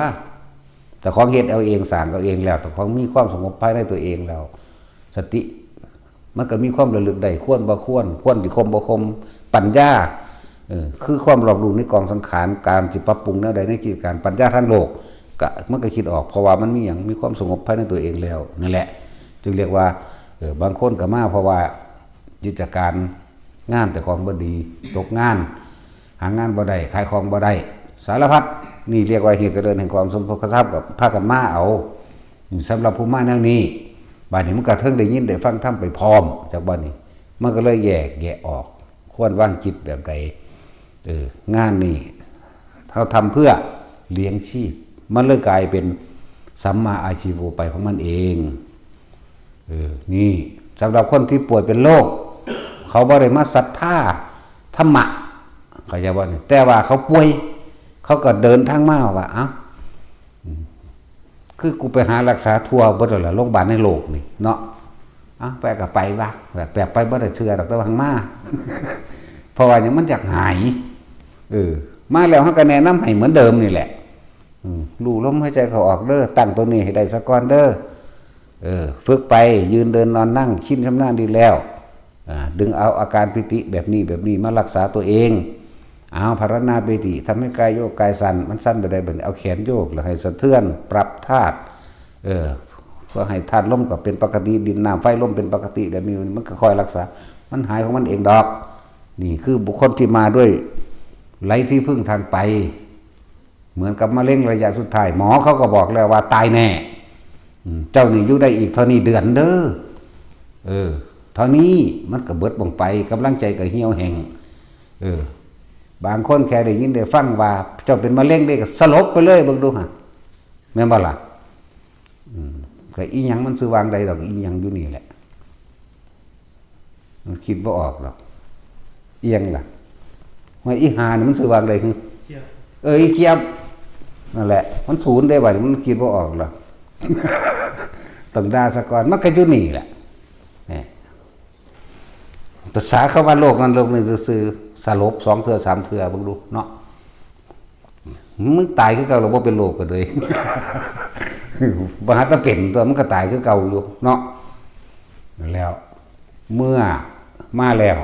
เจ้าของเฮ็ดเอาเอง สร้างเอาเองแล้ว เจ้าของมีความสงบภายในตัวเองแล้ว สติ มันก็มีความระลึกได้ ควรบ่ควร ควรสิข่มบ่ข่ม ปัญญา เออ คือความรอบรู้ในกองสังขาร การสิปรับปรุงแนวใดในกิจการ ปัญญาทางโลก ก็ มันก็คิดออก เพราะว่ามันมีหยัง มีความสงบภายในตัวเองแล้ว นั่นแหละ จึงเรียกว่า เออ บางคนก็มาเพราะว่า กิจการงานเจ้าของบ่ดี ตกงาน หางานบ่ได้ ขายของบ่ได้ สารพัด นี่เรียกว่าเหตุเจริญแห่งความสมภพทรัพย์ ก็พากันมาเอา สำหรับผู้มาแนวนี้ บัดนี้มันก็เทิงได้ยินได้ฟังธรรมไปพร้อม จากบัดนี้ มันก็เลยแยกแยะออก ควรวางจิตแบบใด เออ งานนี่ เขาทำเพื่อเลี้ยงชีพ มันเลยกลายเป็นสัมมาอาชีโวไปของมันเอง เออ นี่ สำหรับคนที่ป่วยเป็นโรค เขาบ่ได้มาศรัทธาธรรมะ เข้าใจบ่นี่ แต่ว่าเขาป่วย เขาก็เดินทางมาว่า เอ้า อืม คือกูไปหารักษาทั่วเบิดแล้วล่ะ โรงพยาบาลในโลกนี่เนาะ เอ้า ไปก็ไปวะ แบบ แบบไปบ่ได้เชื่อดอก แต่ว่าหั้นมา เพราะว่าหยัง มันอยากหาย เออ มาแล้วเขาก็แนะนำให้เหมือนเดิมนี่แหละ อืม รู้ลมหายใจเข้าออกเด้อ ตั้งตัวนี้ให้ได้ซะก่อนเด้อ เออ ฝึกไป ยืนเดินนอนนั่ง ชินชำนาญดีแล้ว อ่า ดึงเอาอาการปีติแบบนี้แบบนี้มารักษาตัวเอง เอา ภาวนาปีติ ทำให้กายโยก กายสั่น มันสั่นไปได้บัดนี้ เอาแขนโยก แล้วให้สะเทือน ปรับธาตุ เออ เพื่อให้ธาตุลมก็เป็นปกติ ดินน้ำไฟลมเป็นปกติ แบบนี้มันก็คอยรักษา มันหายของมันเองดอก นี่คือบุคคลที่มาด้วยไร้ที่พึ่งทางไป เหมือนกับมะเร็งระยะสุดท้าย หมอเขาก็บอกแล้วว่าตายแน่ อืม เจ้านี่อยู่ได้อีกเท่านี้เดือนเด้อ เออ เท่านี้ มันก็เบิดลงไป กำลังใจก็เหี่ยวแห้ง เออ บางคนแค่ได้ยินได้ฟังว่าเจ้าเป็นมะเร็งเด้ ก็สลบไปเลย เบิ่งดูหั่น แม่นบ่ล่ะ อืม ก็อีหยังมันสิวางใดดอก อีหยังอยู่นี่แหละ มันคิดบ่ออกดอก อีหยังล่ะ ว่าอีห่านี่มันสิวางใดหึ เออ อีเขียบ นั่นแหละ มันศูนย์ได้บัดนี้ มันคิดบ่ออกหรอก ต้องด่าซะก่อน มันก็อยู่นี่แหละ เนี่ย ภาษาเขาว่าโลกนั้นโลกนี้ซื่อๆ สลบสองเทื่อสามเทื่อ เบิ่งดูเนาะ มึงตายคือเก่า แล้วบ่เป็นโรคก็เลย บ่หาแต่เป็นตัว มันก็ตายคือเก่าอยู่เนาะ แล้ว เมื่อมาแล้ว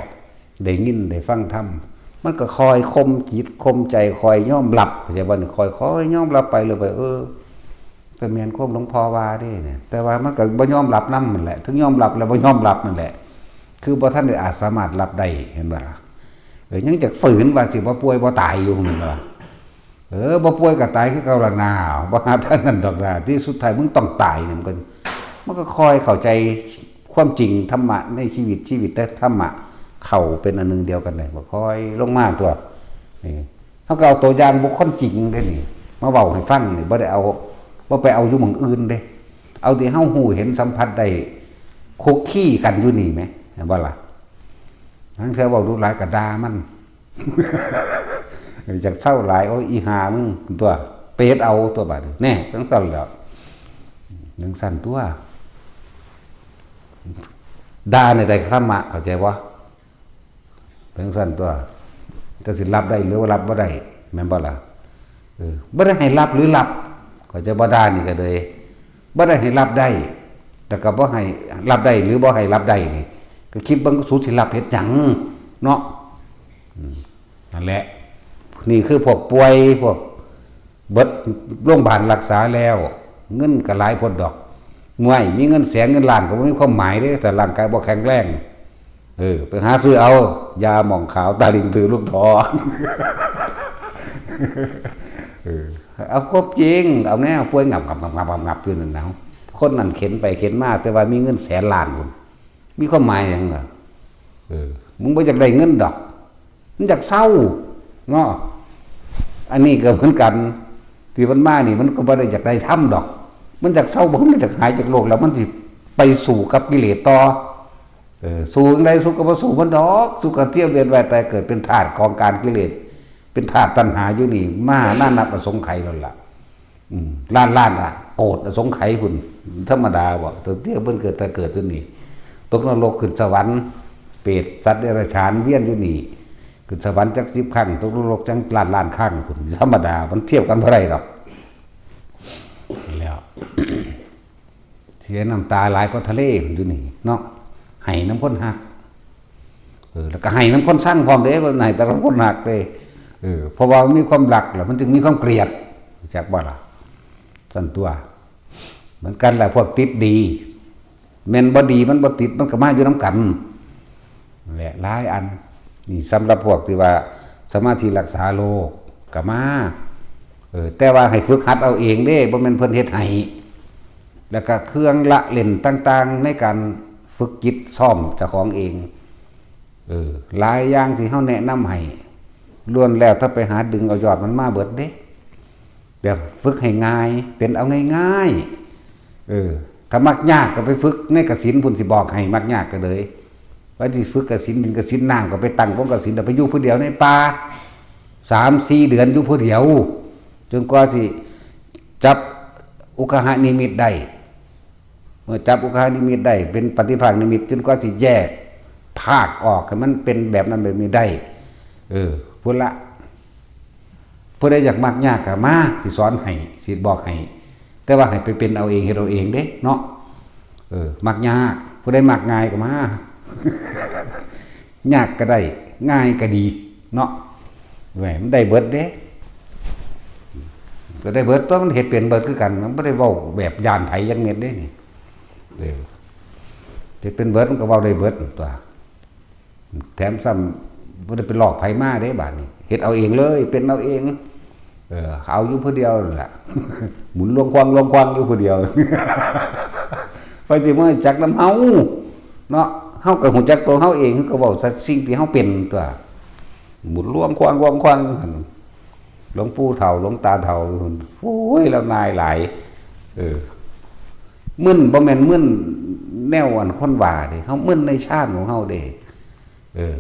ได้ยินได้ฟังธรรม มันก็คอยข่มจิตข่มใจ คอยยอมรับ เข้าใจบ่นี่ คอย คอยยอมรับไปเลยไป เออ ก็แม่นความหลวงพ่อว่าเด้เนี่ย แต่ว่ามันก็บ่ยอมรับนำนั่นแหละ ถึงยอมรับแล้วบ่ยอมรับนั่นแหละ คือบ่ทันได้อาจสามารถรับได้ เห็นบ่ล่ะ เออ ยังจะฝืนว่าสิบ่ป่วยบ่ตายอยู่ แม่นบ่ล่ะ เออ บ่ป่วยก็ตายคือเก่าล่ะนา บ่หาทางนั้นดอกนา ที่สุดท้ายมึงต้องตายเนี่ย มันก็ มันก็คอยเข้าใจความจริงธรรมะในชีวิต ชีวิตและธรรมะเข้าเป็นอันหนึ่งเดียวกันเลย บ่คอยลงมาตัว นี่ เฮาก็เอาตัวอย่างบุคคลจริงเด้นี่ มาเว้าให้ฟังนี่ บ่ได้เอา บ่ไปเอาอยู่หม่องอื่นเด้ เอาที่เฮาฮู้เห็นสัมผัสได้ คุกคีกันอยู่นี่แหม เห็นบ่ล่ะ ลางเทื่อเว้าดูหลายก็ด่ามัน อยากเซาหลาย โอ้ย อีห่ามึงตัว ไปเฮ็ดเอาตัวบัดนี้ แน่ จั่งซั่นแหล้ว จั่งซั่นตัว ด่าในใดธรรมะ เข้าใจบ่ เป็นจั่งซั่นตัว เจ้าสิรับได้หรือว่ารับบ่ได้ แม่นบ่ล่ะ เออ บ่ได้ให้รับหรือรับ เข้าใจบ่ ด่านี่ก็เลย บ่ได้ให้รับได้ แล้วก็บ่ให้รับได้หรือบ่ให้รับได้นี่ ก็คิดเบิ่ง สูสิรับเฮ็ดหยังเนาะ อืม นั่นแหละ นี่คือพวกป่วย พวกเบิดโรงพยาบาลรักษาแล้ว เงินก็หลายโพดดอก มวย มีเงินแสนเงินล้านก็บ่มีความหมายเด้ ถ้าร่างกายบ่แข็งแรง เออ ไปหาซื้อเอา ยาหมองขาว ตาลิงถือลูกทอ เออ เอาความจริง เอาแนวป่วยงับงับงับงับงับงับอยู่นั่นนะ คนนั้นเข็นไปเข็นมา แต่ว่ามีเงินแสนล้านพุ้น มีความหมายหยังล่ะ เออ มึงบ่อยากได้เงินดอก มันอยากเซาเนาะ อันนี้ก็เหมือนกัน ที่มันมานี่มันก็บ่ได้อยากได้ธรรมดอก มันอยากเซา บ่ มันอยากหายจากโรค แล้วมันสิไปสู้กับกิเลสต่อ เออ สู้จั่งใด สู้ก็บ่สู้มันดอก สู้ก็เที่ยวเวียนว่ายตายเกิดเป็นทาสของกามกิเลส เป็นทาสตัณหาอยู่นี่ มานานับอสงไขยนั่นล่ะ อืม ล้านล้านอโกฏอสงไขยพุ้น ธรรมดาบ่ ตั้งแต่เพิ่นเกิดแต่เกิดจนนี่ ตกนรกขึ้นสวรรค์ เปรตสัตว์เดรัจฉานเวียนอยู่นี่ ขึ้นสวรรค์จักสิบครั้ง ตกนรกจักล้านล้านครั้งพุ้น ธรรมดา มันเทียบกันบ่ได้ดอก แล้ว เสียน้ำตาหลายกว่าทะเลอยู่นี่เนาะ ไห้นำคนฮัก เออ แล้วก็ไห้นำคนซังพร้อมเด้ บ่ไห้แต่นำคนฮักเด้ เออ เพราะว่ามันมีความรัก แล้วมันจึงมีความเกลียด จักบ่ล่ะ ซั่นตั๊ว เหมือนกันแหละ พวกติดดี แม่นบ่ดีมันบ่ติด มันก็มาอยู่นำกัน และหลายอัน นี่สำหรับพวกที่ว่าสมาธิรักษาโรคก็มา เออ แต่ว่าให้ฝึกหัดเอาเองเด้ บ่แม่นเพิ่นเฮ็ดให้ แล้วก็เครื่องละเล่นต่างๆ ในการฝึกจิตซ้อมเจ้าของเอง เออ หลายอย่างที่เฮาแนะนำให้ ล้วนแล้วแต่ไปหาดึงเอายอดมันมาเบิดเด้ แบบฝึกให้ง่าย เป็นเอาง่ายๆ เออ ถ้ามักยากก็ไปฝึกในกสิณพุ้น สิบอกให้ มักยากก็เลย ว่าสิฝึกกสิณดินกสิณน้ำก็ไปตั้งวงกสิณ แล้วไปอยู่ผู้เดียวในป่า สามสี่เดือนอยู่ผู้เดียว จนกว่าสิจับอุคหนิมิตได้ เมื่อจับอุคหนิมิตได้ เป็นปฏิภาคนิมิต จนกว่าสิแยกภาคออกให้มันเป็นแบบนั้นแบบนี้ได้ เออ พุ้นละ ผู้ใดอยากมักยากก็มา สิสอนให้ สิบอกให้ แต่ว่าให้ไปเป็นเอาเอง เฮ็ดเอาเองเด้เนาะ เออ มักยาก ผู้ใดมักง่ายก็มา ยากก็ได้ ง่ายก็ดีเนาะ แหม มันได้เบิดเด้ ก็ได้เบิดตั๊ว มันเฮ็ดเป็นเบิดคือกัน มันบ่ได้เว้าแบบย้านไผจักเม็ดเด้นี่ เออ เฮ็ดเป็นเบิดมันก็เว้าได้เบิดตั๊ว แถมซ้ำบ่ได้ไปลอกไผมาเด้ บาดนี้ เฮ็ดเอาเองเลย เป็นเอาเอง เออ เอาอยู่ผู้เดียวนั่นล่ะ หมุนลวงควางลวงควางอยู่ผู้เดียว ไผสิมาจักนำเฮาเนาะ เฮาก็ฮู้จักตัวเฮาเอง ก็เว้าแต่สิ่งที่เฮาเป็นตั๊ว หมุนลวงควางลวงควางอยู่หั่น หลวงปู่เฒ่า หลวงตาเฒ่าอยู่หั่น โอ้ย แล้วนายหลาย เออ มึน บ่แม่นมึนแนวอันคนว่าเด้ เฮามึนในฌานของเฮาเด้ เออ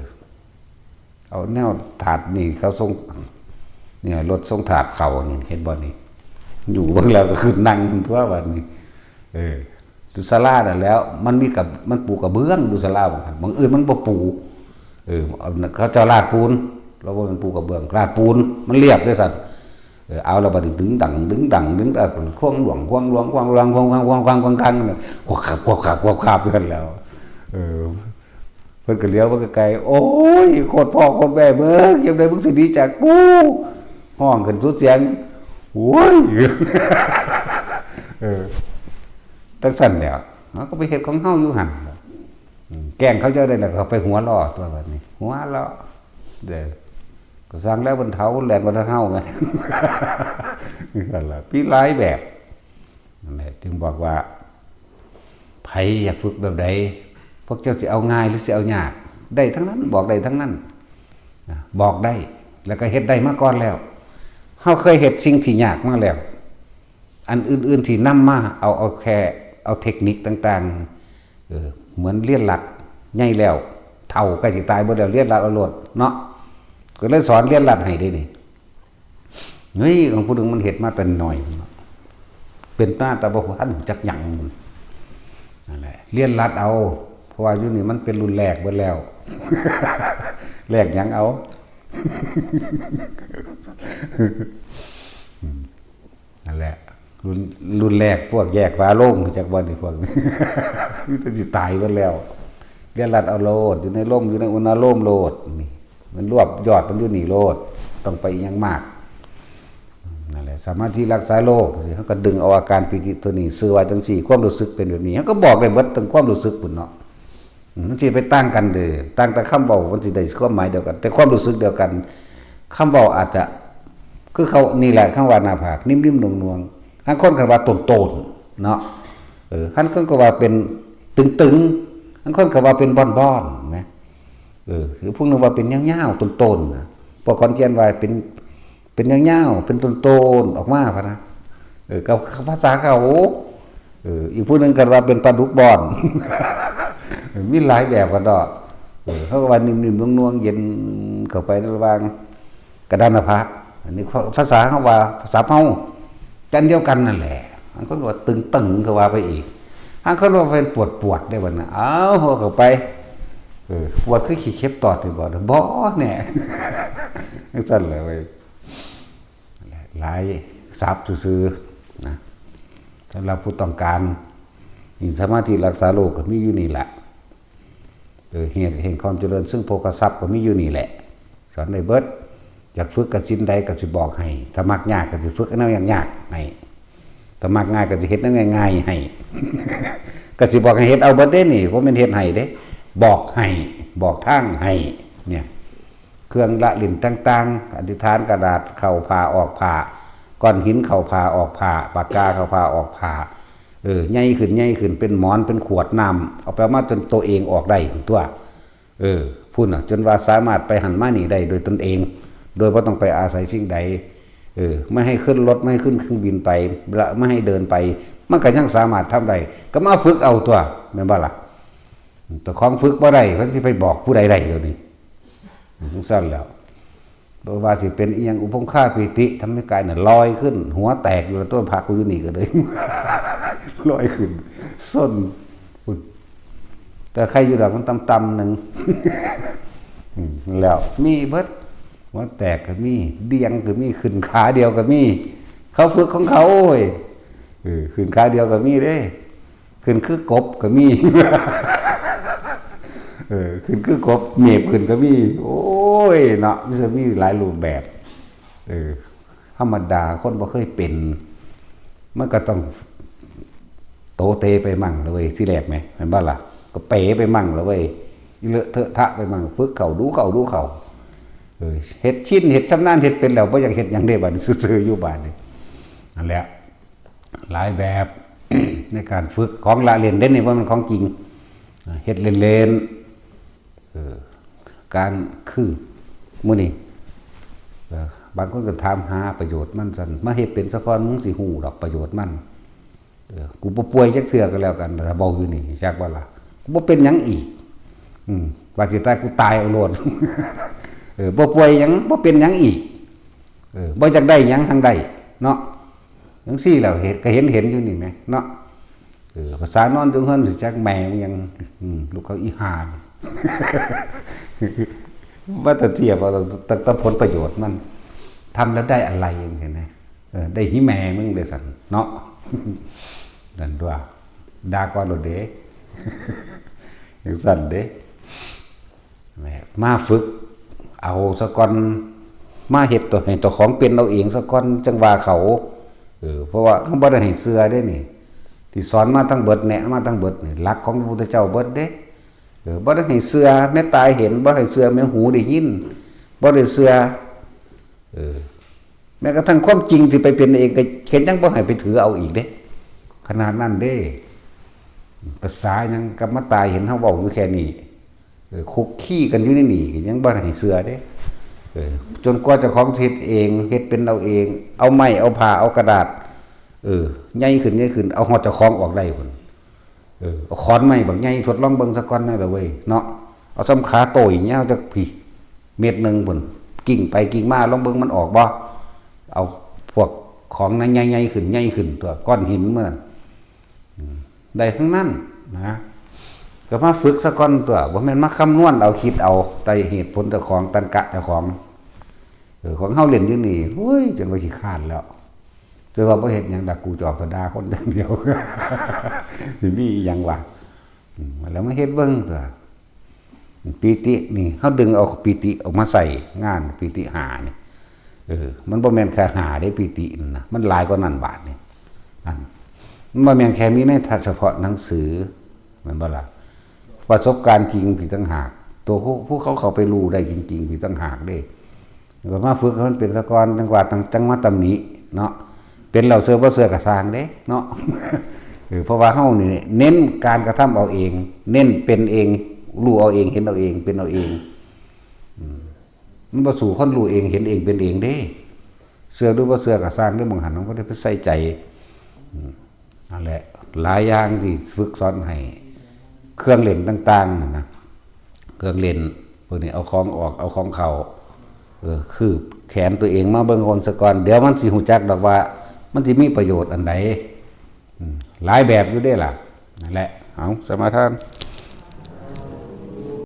เอาแนวธาตุนี่เขาส่ง เนี่ย รถส่งธาตุเข้านี่ เห็นบ่นี่ อยู่เบิ่งแล้วก็คือนั่งตั๊วบัดนี้ เออ อยู่ศาลานั่นแหล้ว มันมีกับ มันปูกระเบื้องอยู่ศาลาบัดนั้น บังเอิญมันบ่ปู เออ เอา เขาเจ้าลาดปูน เราบ่แม่นปูกระเบื้อง ลาดปูน มันเรียบเลยซั่น เออ เอาแล้วบัดนี้ดึงดัง ดึงดัง ดึงดัง ควงหลวง ควงหลวง ควงหลวง ควง ควง ควง ควง ควง ควง นั่นน่ะ ควบขับ ควบขับ ควบขับ นั่นแหล้ว เออ เพิ่นก็เหลียวมาไกลๆ "โอ้ย โคตรพ่อโคตรแม่มึง ยามใดมึงสิหนีจากกู" ฮ้องขึ้นสุดเสียง "โอ้ย" เออ จั่งซั่นแหล้ว เฮาก็ไปเฮ็ดของเฮาอยู่หั่น อืม แกล้งเขาเจ้าได้แล้วก็ไปหัวเราะตั๊วบัดนี้ หัวเราะ เด้อ ก็สั่งแล้วบรรเทาแล่นบ่ทันเฮาแหม นั่นล่ะ มีหลายแบบ นั่นแหละ จึงบอกว่า ไผอยากฝึกแบบใด พวกเจ้าสิเอาง่ายหรือสิเอายาก ได้ทั้งนั้น บอกได้ทั้งนั้น นะ บอกได้ แล้วก็เฮ็ดได้มาก่อนแล้ว เฮาเคยเฮ็ดสิ่งที่ยากมาแล้ว อันอื่นๆที่นำมา เอา เอาแค่ เอาเทคนิคต่างๆ เออ เหมือนเรียนรัฐ ใหญ่แล้ว เฒ่าใกล้สิตายเบิดแล้ว เรียนรัฐเอาโลดเนาะ ก็เลยสอนเรียนรัฐให้เด้นี่ เฮ้ย ของผู้หนึ่งมันเฮ็ดมาแต่น้อย เป็นตาแต่บ่ทันรู้จักหยัง นั่นแหละ เรียนรัฐเอา เพราะว่าอยู่นี่มันเป็นรุ่นแรกเบิดแล้ว แรกหยังเอา นั่นแหละ รุ่น รุ่นแรกพวกแยกฝาโลง จักบ่นี่พวกนี้ มีแต่สิตายเบิดแล้ว เรียนรัฐเอาโลด อยู่ในลม อยู่ในอุณาโลมโลด นี่ มันรวบยอดมันอยู่นี่โลด ต้องไปอิหยังมาก นั่นแหละ สมาธิรักษาโรค เฮาก็ดึงเอาอาการปีติตัวนี้ ชื่อว่าจั่งซี้ ความรู้สึกเป็นแบบนี้ เฮาก็บอกได้เบิดถึงความรู้สึกพุ้นเนาะ อืม มันสิไปต่างกันเด้อ ต่างแต่คำเว้า มันสิได้ความหมายเดียวกัน แต่ความรู้สึกเดียวกัน คำเว้าอาจจะ คือเขา นี่แหละคำว่าหน้าผาก นิ่มๆ นวลๆ บางคนก็ว่าโตนๆ เนาะ เออ บางคนก็ว่าเป็นตึงๆ บางคนก็ว่าเป็นบอนๆ นะ เออ คือพวกนึงว่าเป็นยาวๆ โตนๆ นะ พวกขอนแก่นว่าเป็น เป็นยาวๆ เป็นโตนๆ ออกมาพะนะ เออ กับภาษาเขา เออ อีกผู้หนึ่งก็ว่าเป็นปลาดุกบอน มีหลายแบบกันเนาะ เออ เขาก็ว่านิ่มๆ นวลๆ เย็นเข้าไประหว่างกระดานหน้าผาก อันนี้ภาษาเขาว่า ภาษาเฮา กันเดียวกันนั่นแหละ บางคนว่าตึงๆ ก็ว่าไปอีก บางคนว่าเป็นปวดๆ ได้บ่นะ เอาหัวเข้าไป เออ ปวดคือขี้เข็บตอดนี่บ่ บ่แน่ จังซั่นแหละเว้ย หลายศัพท์ซื่อๆ นะ สำหรับผู้ต้องการ นี่สมาธิรักษาโรคก็มีอยู่นี่แหละ เออ เหตุแห่งความเจริญซึ่งโภคทรัพย์ก็มีอยู่นี่แหละ สอนได้เบิด อยากฝึกกสิณใดก็สิบอกให้ ถ้ามักยากก็สิฝึกแนวยากๆ ให้ ถ้ามักง่ายก็สิเฮ็ดแนวง่ายๆ ให้ ก็สิบอกให้เฮ็ดเอาเบิดเด้นี่ บ่แม่นเฮ็ดให้เด้ บอกให้ บอกทางให้ เนี่ย เครื่องละเล่นต่างๆ อธิษฐานกระดาษเข้าผ้าออกผ้า ก้อนหินเข้าผ้าออกผ้า ปากกาเข้าผ้าออกผ้า เออ ใหญ่ขึ้น ใหญ่ขึ้น เป็นหมอน เป็นขวดน้ำ เอาไปเอามาจนตัวเองออกได้ตั๊ว เออ พุ้นน่ะ จนว่าสามารถไปหั้นมานี่ได้โดยตนเอง โดยบ่ต้องไปอาศัยสิ่งใด เออ ไม่ให้ขึ้นรถ ไม่ให้ขึ้นเครื่องบินไป และไม่ให้เดินไป มันก็ยังสามารถทำได้ ก็มาฝึกเอาตั๊ว แม่นบ่ล่ะ เจ้าของฝึกบ่ได้ เพิ่นสิไปบอกผู้ใดได้เดี๋ยวนี้ จั่งซั่นแหล้ว บ่ว่าสิเป็นอิหยัง อุปงคาปีติ ทำให้กายน่ะลอยขึ้น หัวแตกอยู่แล้ว ตัวพระกูอยู่นี่ก็เลย ลอยขึ้น ส้น พุ้น แต่ใครอยู่ดอกมันต่ำๆ หนึ่ง อืม แล้วมีเบิด หัวแตกก็มี เดี่ยงก็มี ขึ้นขาเดียวก็มี เขาฝึกของเขา โอ้ย เออ ขึ้นขาเดียวก็มีเด้ ขึ้นคือกบก็มี เออ ขึ้นคือกบ เมบขึ้นก็มี โอ้ย เนาะ มันจะมีหลายรูปแบบ เออ ธรรมดา คนบ่เคยเป็น มันก็ต้องโตเตไปมั่งละเว้ย ทีแรกแหม แม่นบ่ล่ะ ก็เป๋ไปมั่งละเว้ย อิเลอะเทอะทะไปมั่ง ฝึกเข้า ดูเข้า ดูเข้า เออ เฮ็ดชิน เฮ็ดชำนาญ เฮ็ดเป็นแล้ว บ่อยากเฮ็ดหยังเด้ บัดนี้ ซื่อๆ อยู่ บัดนี้ นั่นแหละ หลายแบบ ในการฝึก ของละเล่นเด้นี่ บ่แม่นของจริง เฮ็ดเล่นๆ เออ การ คือ มื้อนี้ เออ บางคนก็ถามหาประโยชน์มันซั่น มาเฮ็ดเป็นซะก่อน มึงสิฮู้ดอกประโยชน์มัน เออ กูบ่ป่วยจักเทื่อก็แล้วกัน ถ้าเว้าอยู่นี่ จักบ่ล่ะ กูบ่เป็นหยังอีก อืม ว่าสิตาย กูตายเอาโลด เออ บ่ป่วยหยัง บ่เป็นหยังอีก เออ บ่อยากได้หยัง หังได้ เนาะ จั่งซี้แหล้ว เห็น ก็เห็น เห็นอยู่นี่แหม เนาะ เออ ภาษานอนอยู่เฮือนสิจักแม่มันหยัง อืม ลูกเขาอีห่านี่ ว่าแต่เทียบเอา แต่ แต่ผลประโยชน์มัน ทำแล้วได้อะไร จั่งซี้นะ เออ ได้หิแม่มึงเด้อซั่น เนาะ นั่นตั๊ว ด่าก่อนโลดเด้ จั่งซั่นเด้ แหม มาฝึกเอาซะก่อน มาเฮ็ดตัว ให้ตัวของเป็นเอาเองซะก่อน จั่งว่าเขา เออ เพราะว่าเฮาบ่ได้ให้เชื่อเด้นี่ ที่สอนมาทั้งเบิด แนะมาทั้งเบิดนี่ หลักของพระพุทธเจ้าเบิดเด้ เออ บ่ได้ให้เชื่อ แม่ตาเห็น บ่ให้เชื่อ แม่หูได้ยิน บ่ได้เชื่อ เออ แม้กระทั่งความจริงที่ไปเป็นเองก็เห็นยังบ่ให้ไปถือเอาอีกเด้ ขนาดนั้นเด้ ภาษาหยังกับมาตายเห็นเฮาเว้าอยู่แค่นี้ เออ คุกคีกันอยู่ในนี่ก็ยังบ่ให้เชื่อเด้ เออ จนกว่าเจ้าของสิเฮ็ดเอง เฮ็ดเป็นเอาเอง เอาไม้ เอาผ้า เอากระดาษ เออ ใหญ่ขึ้น ใหญ่ขึ้น เอาฮอดเจ้าของออกได้พุ้น เออ เอาขอนไม้บักใหญ่ทดลองเบิ่งซะก่อนนะเด้อเว้ย เนาะ เอาส่ำขาโต้ยยาวจักพี้ เมตรหนึ่งพุ้น กิ่งไปกิ่งมา ลองเบิ่งมันออกบ่ เอาพวกของนั้นใหญ่ๆขึ้น ใหญ่ขึ้นตั๊ว ก้อนหินมันน่ะ อืม ได้ทั้งนั้นนะ ก็มาฝึกซะก่อนตั๊ว บ่แม่นมาคำนวณเอา คิดเอา แต่เหตุผลเจ้าของ ตรรกะเจ้าของ เออ ของเฮาเล่นอยู่นี่ โอ้ย จนว่าขี้คร้านแล้ว จนว่าบ่เฮ็ดหยังดอก กูจะออกไปด่าคนอย่างเดียว สิมีอีหยังวะ อืม แล้วมาเฮ็ดเบิ่งตั๊ว ปีตินี่ เฮาดึงเอาปีติออกมาใส่งาน ปีติห้านี่ เออ มันบ่แม่นแค่ห้าเด้ ปีตินั่นนะ มันหลายกว่านั้น บาดนี่ นั่น มันบ่แม่นแค่มีในเฉพาะหนังสือ แม่นบ่ล่ะ ประสบการณ์จริงอีกต่างหาก ตัวผู้ ผู้เขาเข้าไปรู้ได้จริงๆอีกต่างหากเด้ ก็มาฝึกให้มันเป็นซะก่อน จั่งว่าตั้งจั่งมาตำหนิเนาะ เป็นแล้วเชื่อบ่เชื่อก็ซ่างเด้เนาะ เออ เพราะว่าเฮานี่เน้นการกระทำเอาเอง เน้นเป็นเอง รู้เอาเอง เห็นเอาเอง เป็นเอาเอง อืม มันบ่สู้คนรู้เอง เห็นเอง เป็นเองเด้ เชื่อหรือบ่เชื่อก็ซ่างเด้ บางหันมันบ่ได้ไปใส่ใจ อืม นั่นแหละ หลายอย่างที่ฝึกสอนให้ เครื่องเล่นต่างๆนั่นนะ เครื่องเล่นพวกนี้เอาของออก เอาของเข้า เออ คืบแขนตัวเองมาเบิ่งก่อนซะก่อน เดี๋ยวมันสิฮู้จักดอกว่า มันสิมีประโยชน์อันใด อืม หลายแบบอยู่เด้ล่ะ นั่นแหละ เอา สมาทาน